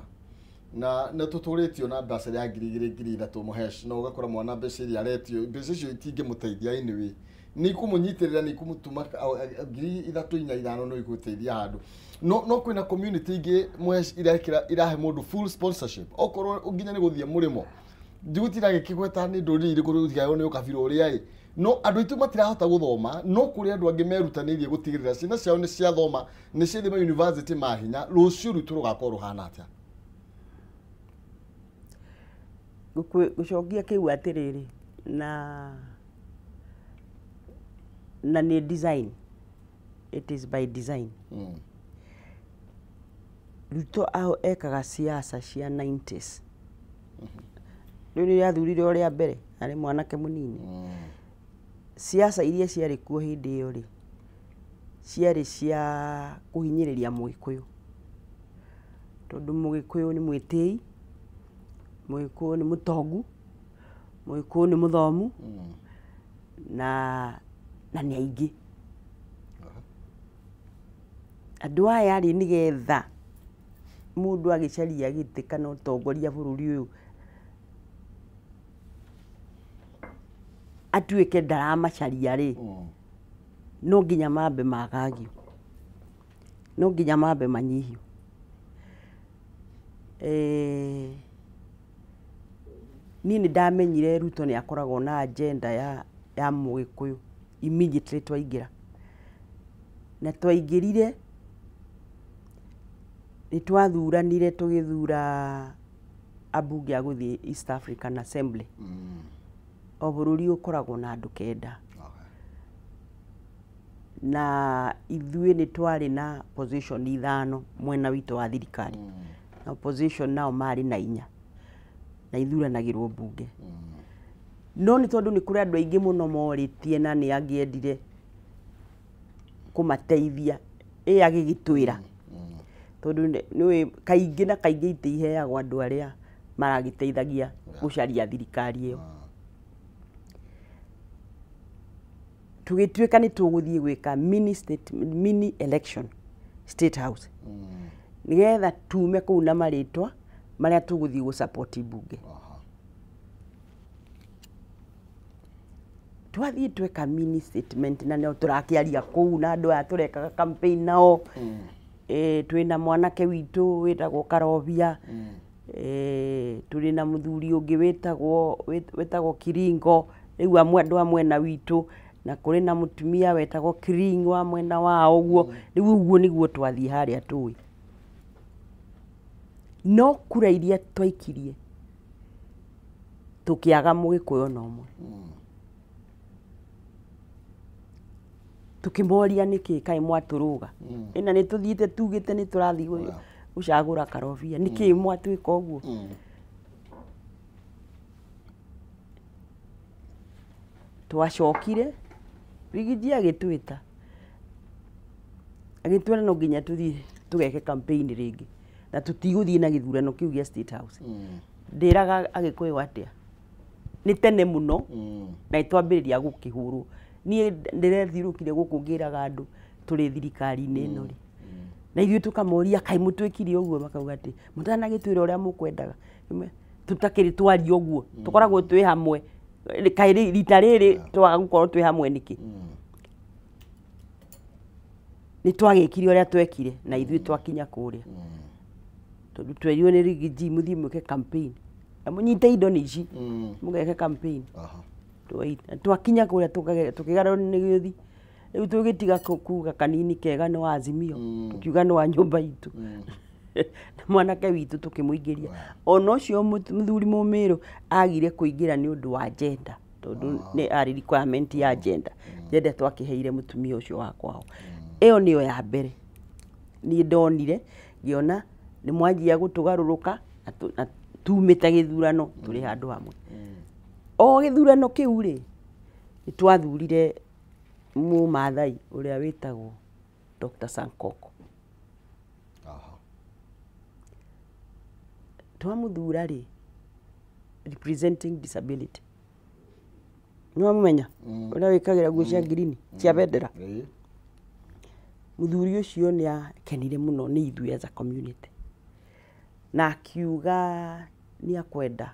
na nĩ tũtũrĩtio na mbeca ya 2,000 3,000 mũhesh, na ũgakora mwana mbeca iria aretio mbeca icio itingĩmũteithia anyway, nĩ ikũmũnyitĩrĩra nĩ ikũmũtũma 3,000 4,000 5 no igũteithia handũ. No kwĩna community ingĩ mũhesh irahe mũndũ full sponsorship okorwo nginya nĩ gũthiĩ mũrĩmo ndigũtira gĩkĩgweta nĩ ndũrĩrĩ irĩkũ rĩu nĩ ũkabira ũrĩa ĩ, no andũ aitũ matirahota gũthoma, no kũrĩ andũ angĩ merutanĩirie gũtigĩrĩra ciana ciao nĩ ciathoma nĩ ciathiĩ ma university ma hinya, rũciũ rwitũ rũgakorwo rũhana atĩa? Gũcokia kĩu atĩrĩrĩ, na nĩ design, it is by design. Ruto aho ekaga siasa cia 90s. Rĩu nĩ athurire ũrĩa mbere arĩ mwanake mũnini. Siasa iria ciarĩ kuo hĩndĩ ĩyo rĩ ciarĩ cia kũhinyĩrĩria Mũgĩkũyũ, tondũ Mũgĩkũyũ nĩ mwĩtĩi, Mũgĩkũyũ nĩ mũtongu, Mũgĩkũyũ nĩ mũthomu na nĩ aingĩ. Andũ aya rĩ nĩgetha Mũndũ agĩcaria gĩtĩ kana ũtongoria bũrũri ũyũ atuĩke ndaramacaria rĩ, no nginya mambe magagio, no nginya mambe manyihio. Niĩ nĩ ndamenyire Ruto nĩ akoragwo na agenda ya Mũgĩkũyũ immediately twaingĩra, na twaingĩrire nĩ twathuranire tũgĩthura ambunge a gũthiĩ East African Assembly. O bũrũri ũkoragwo na andũ 9. Na ithuĩ nĩ twarĩ na position 5 mwena witũ wa thirikari. Na opposition nao marĩ na 4 na ithuranagĩrwo mbunge. No nĩ tondũ nĩ kũrĩ andũ aingĩ mũno morĩtie na nĩ angĩendire kũmateithia, ĩ agĩgĩtwĩra tondũ nĩũĩ kaingĩ na kaingĩ itĩ iheagwo andũ arĩa maragĩteithagia gũcaria thirikari ĩyo. Tũgĩtuĩka nĩ tũgũthiĩ gwĩka mini election State House, nĩgetha tume kũu na marĩtwa marĩa tũgũthiĩ gũ-support mbunge. Twathiĩ tweka mini statement na no tũrakĩaria kũu na andũ aya tũrekaga campaign nao. Twĩna mwanake witũ wĩtagwo Karobia, tũrĩ na mũthuri ũngĩ wĩtagwo Kiringo, rĩu amwe andũ a mwena witũ, na kũrĩ na mũtumia wetagwo Kiringo wa mwena wao ũguo. Rĩu ũguo nĩguo twathiĩ harĩa tũĩ. No kura iria twaikirie tũkĩaga Mũgĩkũyũ ona ũmwe. Tũkĩmoria nĩkĩ kaĩ mwatũrũga, ĩna nĩ tũthiĩte tugĩte nĩ tũrathiĩ gũcagũra Karobia, nĩkĩ mwatwĩka ũguo? Twacokire Rigiji agĩtwĩta agĩtwĩra no nginya tũthiĩ tũgeke campaign rĩngĩ na tũtigũthiĩ na gĩthurano kĩu gĩa State House. Ndĩraga Agĩkũyũ atĩa, nĩ tene mũno na ĩtwambĩrĩria gũkĩhũrwo. Niĩ ndĩrethiũrũkire gũkũ ngĩraga andũ tũrĩ thirikari-inĩ ĩno rĩ, na ithuĩ tũkamoria kaĩ mũtwĩkire ũguo, makauga atĩ mũtanagĩtwĩra ũrĩa mũkwendaga, tũtakĩrĩ twaria ũguo, tũkoragwo twĩ hamwe, kaĩ rita rĩrĩ twaga gũkorwo twĩ hamwe nĩkĩ? Nĩ twagĩkire ũrĩa twekire na ithuĩ twakinya kũrĩa, tondũ twerirwo nĩ Rigiji mũthiĩ mwĩke campaign na mũnyite indo nĩ ici mũgeke campaign. Twakinya kũrĩa tũkĩgarũrwo nĩ gĩũthi, rĩu tũgĩtiga kuga kanini kega nĩ wa Azimio, tũkiuga nĩ wa nyũmba itũ. Na mwanake witũ tũkĩmũingĩria. Ona ũcio mũthuri Mũmĩrũ agire kũingĩra nĩ ũndũ wa gender, tondũ nĩ arĩ requirement ya gender. Gender twakĩheire mũtumia ũcio wa kwao. Ĩyo nĩyo ya mbere niĩ ndonire ngĩona nĩ mwanjia gũtũgarũrũka na tumĩte gĩthurano tũrĩ handũ hamwe. O gĩthurano kĩu rĩ, nĩ twathurire Mũmathai ũrĩa wĩtagwo Dr. Sankoko. Twamũthura rĩ, representing disability. Nĩ wamũmenya? Ũrĩa wĩkagĩra nguo cia ngirini cia bendera. Mũthuri ũcio nĩ akenire mũno nĩ ithuĩ as a community, na akiuga nĩ akwenda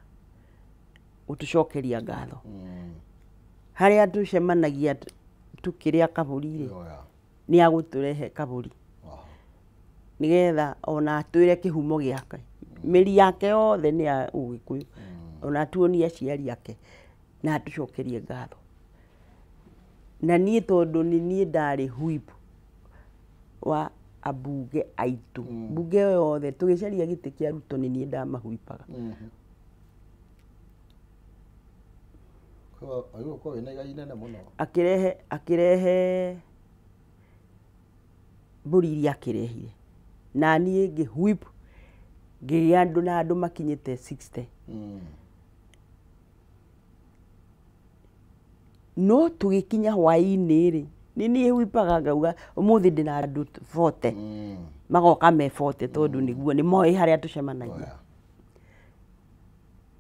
gũtũcokeria ngatho. Harĩa tũcemanagia tũkĩrĩa kabũri rĩ, nĩ agũtũrehe kabũri nĩgetha ona atwĩre kĩhumo gĩake. Mĩri yake yothe nĩ ya Ũgĩkũyũ, ona atuonie aciari ake na atũcokerie ngatho. Na niĩ tondũ nĩ niĩ ndarĩ whip wa ambunge aitũ, mbunge yothe tũgĩcaria gĩtĩ kĩa Ruto nĩ niĩ ndamahwipaga. Akĩrehe mbũri iria akĩrehire, na niĩ ngĩhwip ngĩgĩa andũ na andũ makinyĩte 60. No tũgĩkinya hwaĩ-inĩ rĩ, nĩ niĩ hwipaga ngauga ũmũthĩ ndĩna andũ 40, magoka me 40 tondũ nĩguo nĩ moĩ harĩa tũcemanagia.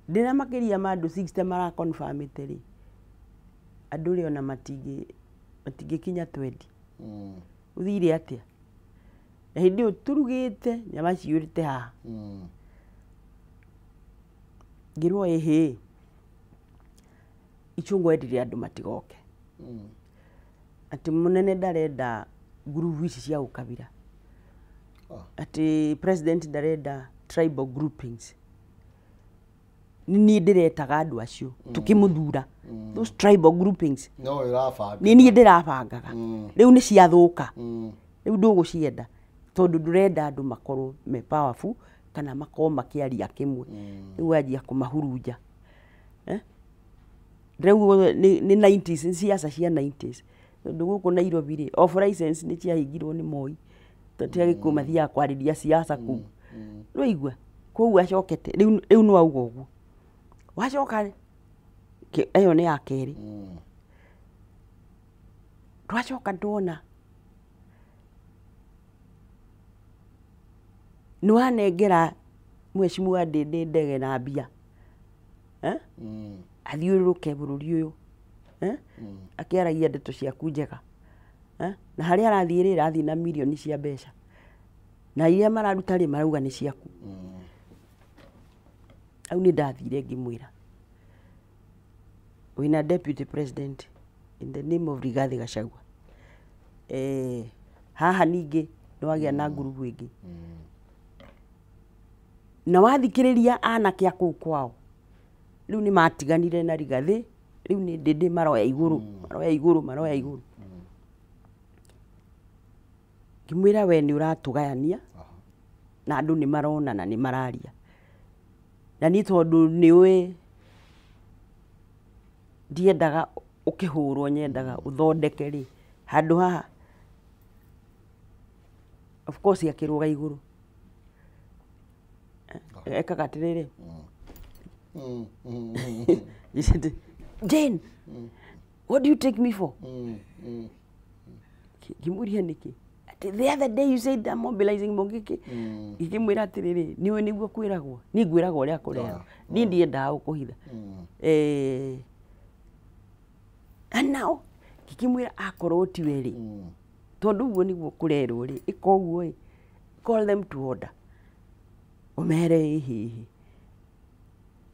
Ndĩna makĩria ma andũ 60 maraconfirmĩte rĩ, andũ rĩ ona matingĩkinya 20. Ũthire atĩa? Na hĩndĩ ĩyo tũrugĩte nyama ciyũrĩte haha. Ngĩrwo ĩhĩ Ichung'wa endire andũ matigoke. Atĩ mũnene ndarenda ngurubu ici cia ũkabira. Atĩ president ndarenda tribal groupings. Nĩ niĩ ndĩretaga andũ acio tũkĩmũthura. Those tribal groupings. No ĩrabanga. Nĩ niĩ ndĩrabangaga. Rĩu nĩ ciathũka. Rĩu ndũgũcienda tondũ ndũrenda andũ makorwo me powerful kana makorwo makĩaria kĩmwe. Rĩu wanjia kũmahurunja. Rĩu nĩ 90s, nĩ siasa cia 90s. Tondũ gũkũ Nairobi rĩ, off license nĩ ciahingirwo nĩ Moi. Tondũ ti Agĩkũyũ mathiaga kwarĩria siasa kũu. Nĩwaigua? Koguo acokete rĩu no auga ũguo. Wacoka ĩyo nĩ ya kerĩ. Twacoka ndona nĩ wanengera mheshimiwa Ndindi ndege na mbia. Athiũrũrũke bũrũri ũyũ. Akĩaragia ndeto ciaku njega. Na harĩa arathiĩ rĩ, arathiĩ na mirioni cia mbeca. Na iria mararuta rĩ, marauga nĩ ciaku. Hau nĩ ndathire ngĩmwĩra wĩna deputy president in the name of Rigathi Gachagua. Haha ningĩ nĩ wagĩa na ngurubu ĩngĩ. Na wathikĩrĩria anake a kũu kwao rĩu nĩ matiganire na Rigathi, rĩu nĩ Ndindi maroya igũrũ, maroya igũrũ, maroya igũrũ. Ngĩmwĩra we nĩ ũratũgayania na andũ nĩ marona na nĩ mararia. Na niĩ tondũ nĩ ũĩ ndiendaga ũkĩhũrwo, nyendaga ũthondeke rĩ handũ haha. Of course akĩrũga igũrũ. Ekaga atĩrĩrĩ. He said, Jane, what do you take me for? Ngĩmũria nĩkĩ? Atĩ the other day you said I'm mobilizing Mungiki. Ngĩmwĩra atĩrĩrĩ, nĩũĩ nĩguo kwĩragwo. Niĩ ngwĩragwo ũrĩa kũrerwo. Niĩ ndiendaga gũkũhitha. And now ngĩkĩmwĩra akorwo tiwe rĩ, tondũ ũguo nĩguo kũrerwo rĩ, ĩka ũguo ĩ, call them to order. Ũmere ĩhĩhĩ.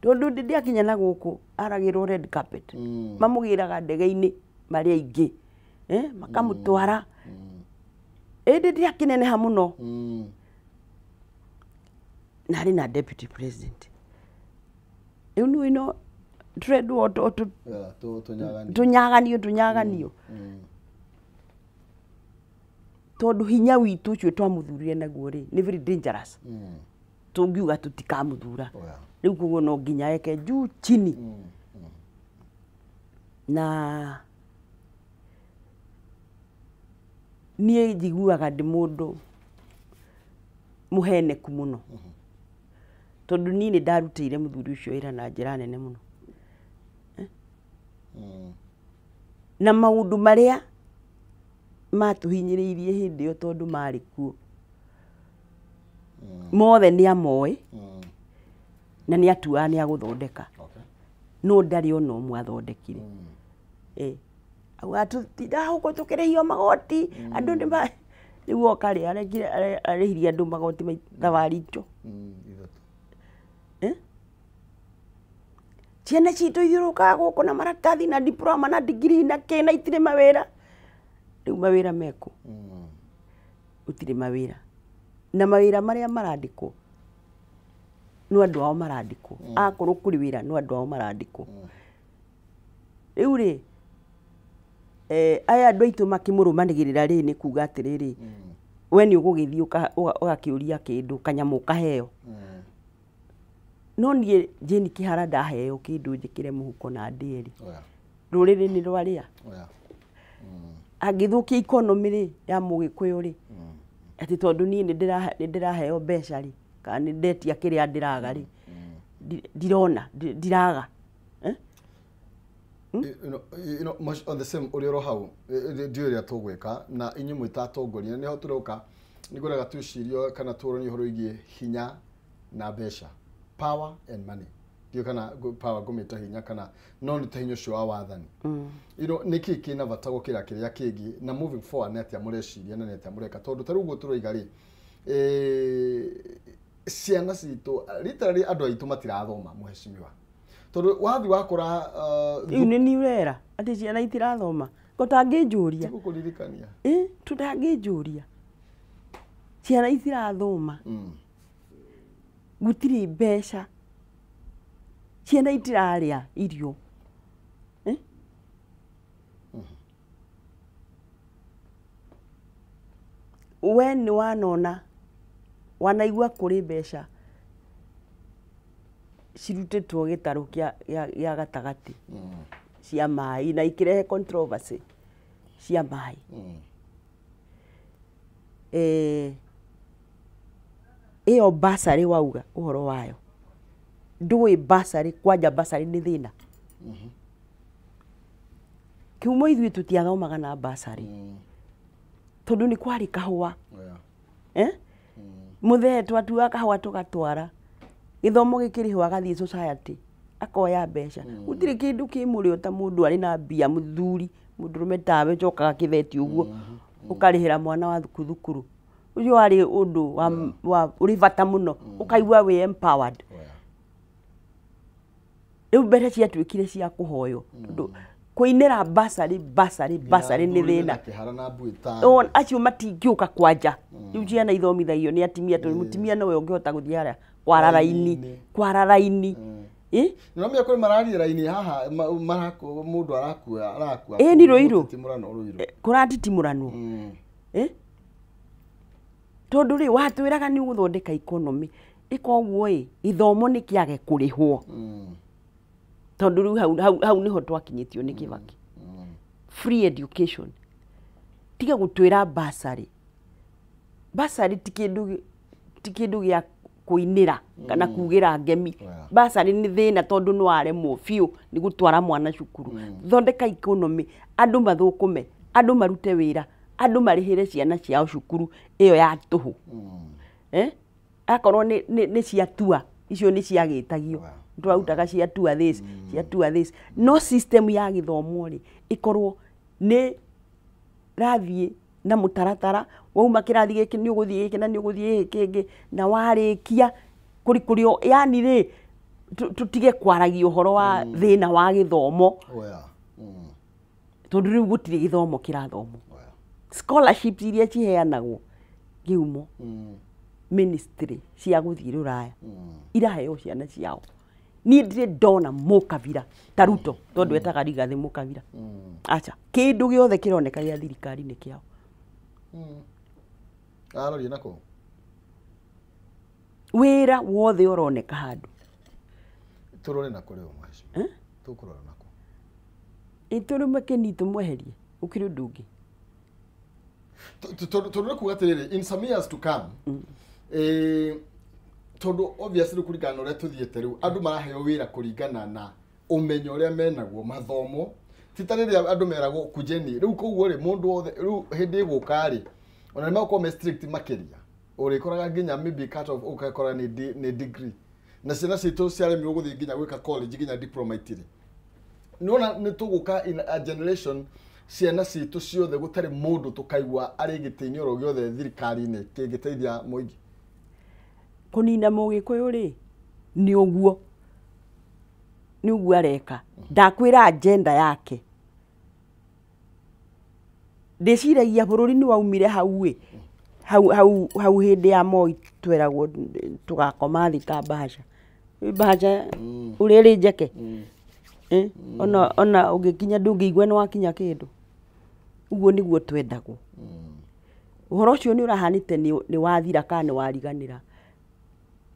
Tondũ ndĩ akinya na gũkũ aragĩrwo red carpet. Mamũgĩraga ndege-inĩ marĩ aingĩ. Makamũtwara. Ĩndĩ ndĩakĩneneha mũno. Na arĩ na deputy president. Rĩu nĩ ĩno tũrendwo tũnyaganio tũnyaganio. Tondũ hinya witũ ũcio twamũthurire naguo rĩ, nĩ very dangerous. Tũngiuga tũtikamũthura. Rĩu koguo no nginya eke juu chini. Na niĩ njiguaga ndĩ mũndũ mũheneku mũno. Tondũ niĩ nĩ ndarutĩire mũthuri ũcio wĩra na njĩra nene mũno. Na maũndũ marĩa matũhinyĩrĩirie hĩndĩ ĩyo tondũ marĩ kuo mothe nĩ amoĩ na nĩ atuaga nĩ agũthondeka. No ndarĩ ona ũmwe athondekire. Auga tũtindaga tũkĩrĩhio magoti, andũ nĩ ma rĩu oka rĩ arĩhirie andũ magoti thabarĩ icio. Ciana citũ ithiũrũrũkaga gũkũ na maratathi na diploma na degree na kĩ na itirĩ mawĩra. Rĩu mawĩra mekũ? Gũtirĩ mawĩra. Na mawĩra marĩa marandĩkwo no andũ ao marandĩkwo. Akorwo kũrĩ wĩra no andũ ao marandĩkwo. Rĩu rĩ aya andũ aitũ makĩmũrũmanĩrĩra rĩ nĩ kuga atĩrĩrĩ, we nĩ ũgũgĩthiĩ ũgakĩũria kĩndũ kanyamũ ũkaheo. No niĩ Jane Kĩhara ndaheo kĩndũ njĩkĩre mũhuko na ndĩe rĩ, rũrĩrĩ nĩ rwarĩa. Angĩthũkia economy rĩ ya mũgĩkũyũ rĩ, atĩ tondũ niĩ nĩ ndĩraheo mbeca rĩ, kana nĩ ndetia kĩrĩa ndĩraga rĩ, ndirona ndiraga. You know, on the same ũrĩa ũro hau ndiũĩ ũrĩa tũgwĩka na inyuĩ mwĩ ta atongoria nĩho tũroka nĩngwendaga twĩcirie kana tũranie ũhoro wĩgiĩ hinya na mbeca, power and money. Ndiũĩ kana power ngũmĩta hinya kana no nĩ ta hinya ũcio wa wathani. You know, nĩkĩ kĩna bata gũkĩra kĩrĩa kĩngĩ, na moving forward nĩ atĩa mũreciria na nĩ atĩa mũreka? Tondũ ta rĩu ũguo tũroiga rĩ, ciana citũ literally andũ aitũ matirathoma, mheshimiwa, tondũ wathi wakora Rĩu nĩ niĩ ũrera atĩ ciana itirathoma, ko tangĩnjũria. Tigũkũririkania. Tũtangĩnjũria ciana itirathoma. Gũtirĩ mbeca, ciana itirarĩa irio. Eh? We nĩ wanona wanaigua kũrĩ mbeca cirutĩtwo gĩtarũ gĩa gatagatĩ cia maĩ na ikĩrehe controversy cia maĩ. Ĩyo bursary wauga ũhoro wayo, ndũĩ bursary, kwanja bursary nĩ thĩna. Kiumo ithuĩ tũtiathomaga na bursary tondũ nĩ kwarĩ kahũa. Yeah. Eh? Mũthee twatuaga kahũa tũgatwara, gĩthomo gĩkĩrĩhwo agathiĩ society akoya mbeca. Gũtirĩ kĩndũ kĩ mũrĩo ta mũndũ arĩ na mbia, mũthuri mũndũrũme tawe ũcokaga kĩbeti ũguo ũkarĩhĩra mwana wa thukuru. Ũcio warĩ ũndũ wa ũrĩ bata mũno, ũkaigua wĩ empowered. Rĩu mbeca ciatuĩkire cia kũhoywo tondũ kũinĩra bursary, bursary, bursary nĩ thĩna. Kĩhara na mbuĩ. Acio matingĩũka kwanja. Rĩu ciana ithomithagio nĩ atimia tondũ mũtimia nowe ũngĩhota gũthiĩ harĩa kwara raini. Raini. Kwara raini. Nĩũramenya kũrĩ mararia raini haha mũndũ arakua arakua. Ĩ, nĩ Ruiru. Mũtitimũrano Ruiru. Kũratitimũranwo. Tondũ rĩ watwĩraga nĩ ũgũthondeka economy, ĩkoguo ĩ gĩthomo nĩ kĩage kũrĩhwo. Tondũ rĩu hau nĩho twakinyĩtio nĩ Kibaki. Free education, tiga gũtwĩra bursary. Bursary ti kĩndũ gĩa kũinĩra kana kugĩra ngemi. Bursary nĩ thĩna tondũ nĩ waremwo biũ nĩ gũtwara mwana cukuru. Thondeka economy, andũ mathũkũme, andũ marute wĩra, andũ marĩhĩre ciana ciao cukuru ĩyo ya tũhũ. Akorwo nĩ ciatua icio nĩ ciagĩtagio, twarutaga ciatua this, ciatua this, no system ya gĩthomo rĩ ĩkorwo nĩ rathiĩ na mũtaratara. Wauma kĩrathi gĩkĩ nĩ ũgũthiĩ gĩkĩ na nĩ ũgũthiĩ gĩkĩ kĩngĩ na warĩkia kũrĩ kũrĩ yani rĩ tũtige kwaragia ũhoro wa thĩna wa gĩthomo. Tondũ rĩu gũtirĩ gĩthomo kĩrathomwo. Scholarships iria ciheanagwo kĩhumo ministry cia gũthiĩ rũraya iraheo ciana ciao. Niĩ ndirĩ ndona mũkabira ta Ruto, tondũ etaga Rigathĩ mũkabira. Aca, kĩndũ gĩothe kĩroneka gĩa thirikari nĩ kĩao. Arorie nako. Wĩra wothe ũroneka handũ. Tũrore nako rĩu, mheshimiwa? Tũkũrora nako? Ĩ tũrũme kĩni tũmweherie, ũkĩrĩ ũndũ ũngĩ. Tondũ nĩ kuga atĩrĩrĩ, in some years to come, tondũ obviously kũringana na ũrĩa tũthiĩte rĩu andũ maraheo wĩra kũringana na ũmenyo ũrĩa menaguo, mathomo ti ta rĩrĩa andũ meragwo kujeni. Rĩu koguo rĩ mũndũ wothe rĩu hĩndĩ ĩgũka rĩ ona nĩ megũkorwo me strict makĩria, ũrĩkoraga nginya maybe cut off ũgakora nĩ degree, na ciana citũ ciaremirwo gũthiĩ nginya gwĩka college, nginya diploma itirĩ. Nĩwona nĩ tũgũka in a generation ciana citũ ciothe gũtarĩ mũndũ tũkaigua arĩ gĩtĩ-inĩ oro gĩothe thirikari-inĩ kĩngĩteithia mũingĩ. Kũnina mũgĩkũyũ rĩ nĩ ũguo, nĩ ũguo areka. Ndakwĩra agenda yake, ndĩciragia bũrũri nĩ waumire hau ĩ hau hau hau hĩndĩ ya Moi tweragwo tũgakoma thĩ ta bahasha. Bahasha ũrĩa ĩrĩ njeke. Ona ũngĩkinya ndũngĩigua nĩ wakinya kĩndũ. Ũguo nĩguo twendagwo. Ũhoro ũcio nĩ ũrahanĩte nĩ wathira kana nĩ wariganĩra,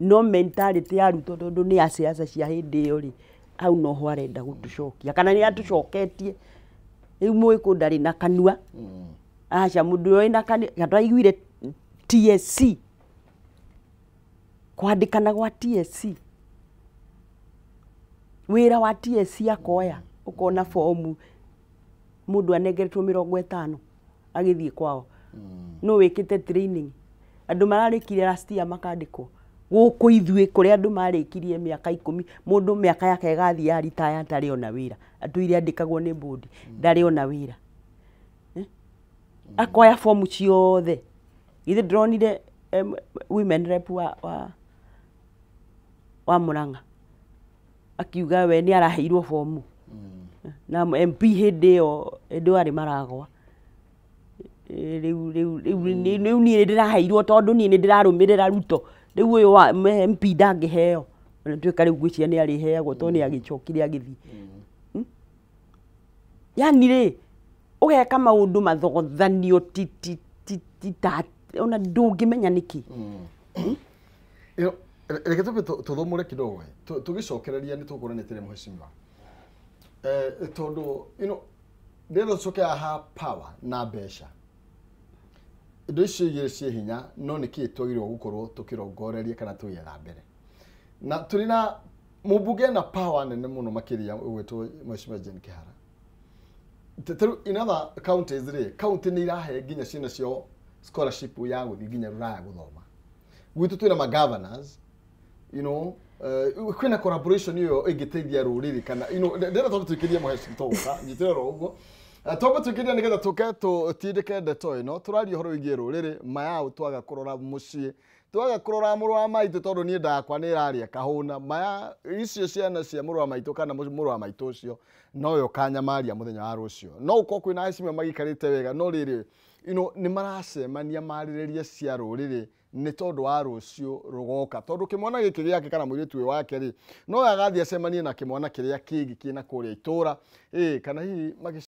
no mentality ya Ruto tondũ nĩ ya siasa cia hĩndĩ ĩyo rĩ, hau noho arenda gũtũcokia kana nĩ atũcoketie. Rĩu mũgĩkũyũ ndarĩ na kanua. Aca, mũndũ ũrĩa wĩna kanua twaiguire TSC, kwandĩkana gwa TSC, wĩra wa TSC akoya ũkona bomu mũndũ anengeretwo 50 agĩthiĩ kwao. No wĩkĩte training, andũ mararĩkire last year makandĩkwo. Gũkũ ithuĩ kũrĩa andũ marĩkirie mĩaka 10, mũndũ mĩaka yake ĩgathiĩ ya ritaya atarĩ ona wĩra, atũire andĩkagwo nĩ bodi, ndarĩ ona wĩra. Akoya fomu ciothe. Githĩ ndĩronire women rep wa Murang'a akiuga we nĩ araheirwo fomu na MP hĩndĩ ĩyo, hĩndĩ ĩyo arĩ maragwa. Rĩu rĩu rĩu rĩu niĩ ndĩraheirwo tondũ niĩ nĩ ndĩrarũmĩrĩra Ruto. Rĩu ũyũ wa MP ndangĩheo, ona tuĩka rĩu ngwĩciria nĩ arĩheagwo tondũ nĩ agĩcokire agĩthiĩ. Yani rĩ, ũgeka maũndũ mathogothanio ti ti ti ti ta ona ndũngĩmenya nĩkĩ. Reke tũmbe tũthũmũre kidogo, tũgĩcokereria nĩ tũkũranĩtĩre mheshimiwa, tondũ ndĩrenda tũcoke haha power na mbeca, indo icio igĩrĩ ciĩ hinya, no nĩkĩ twagĩrĩirwo gũkorwo tũkĩrongoreria kana tũgĩetha mbere, na tũrĩ na mũmbunge na power nene mũno makĩria ũgwĩtwo Mheshimiwa Jane Kihara. Tarĩu in other counties rĩ, county nĩ irahe nginya ciana ciao scholarship ya gũthiĩ nginya rũraya gũthoma. Gwitũ twĩna ma governors, kwĩna collaboration ĩyo ĩngĩteithia rũrĩrĩ kana ndĩrenda twambe tũikĩrie mũheci tũgũka nyitĩrĩra oro ũguo. Twambe tũikĩrie nĩgetha tũke tũtindĩke ndeto ĩno. Tũraria ũhoro wĩgiĩ rũrĩrĩ mayau, twaga kũrora mũciĩ, twaga kũrora mũrũ wa maitũ, tondũ niĩ ndakwa nĩ ĩrarĩa kahũna maya, icio ciana cia mũrũ wa maitũ kana mũrũ wa maitũ ũcio nowe ũkanyamaria mũthenya wa rũciũ. No ũkorwo kwĩna heshima magikarĩte wega, no rĩrĩ nĩ maracemania marĩrĩrie cia rũrĩrĩ nĩ tondũ wa rũciũ rũgoka, tondũ kĩmwana gĩkĩ gĩake kana mũirĩtu ũyũ wake rĩ, no agathiĩ acemanie na kĩmwana kĩrĩa kĩngĩ kĩna kũrĩa itũra, ĩ kana hihi.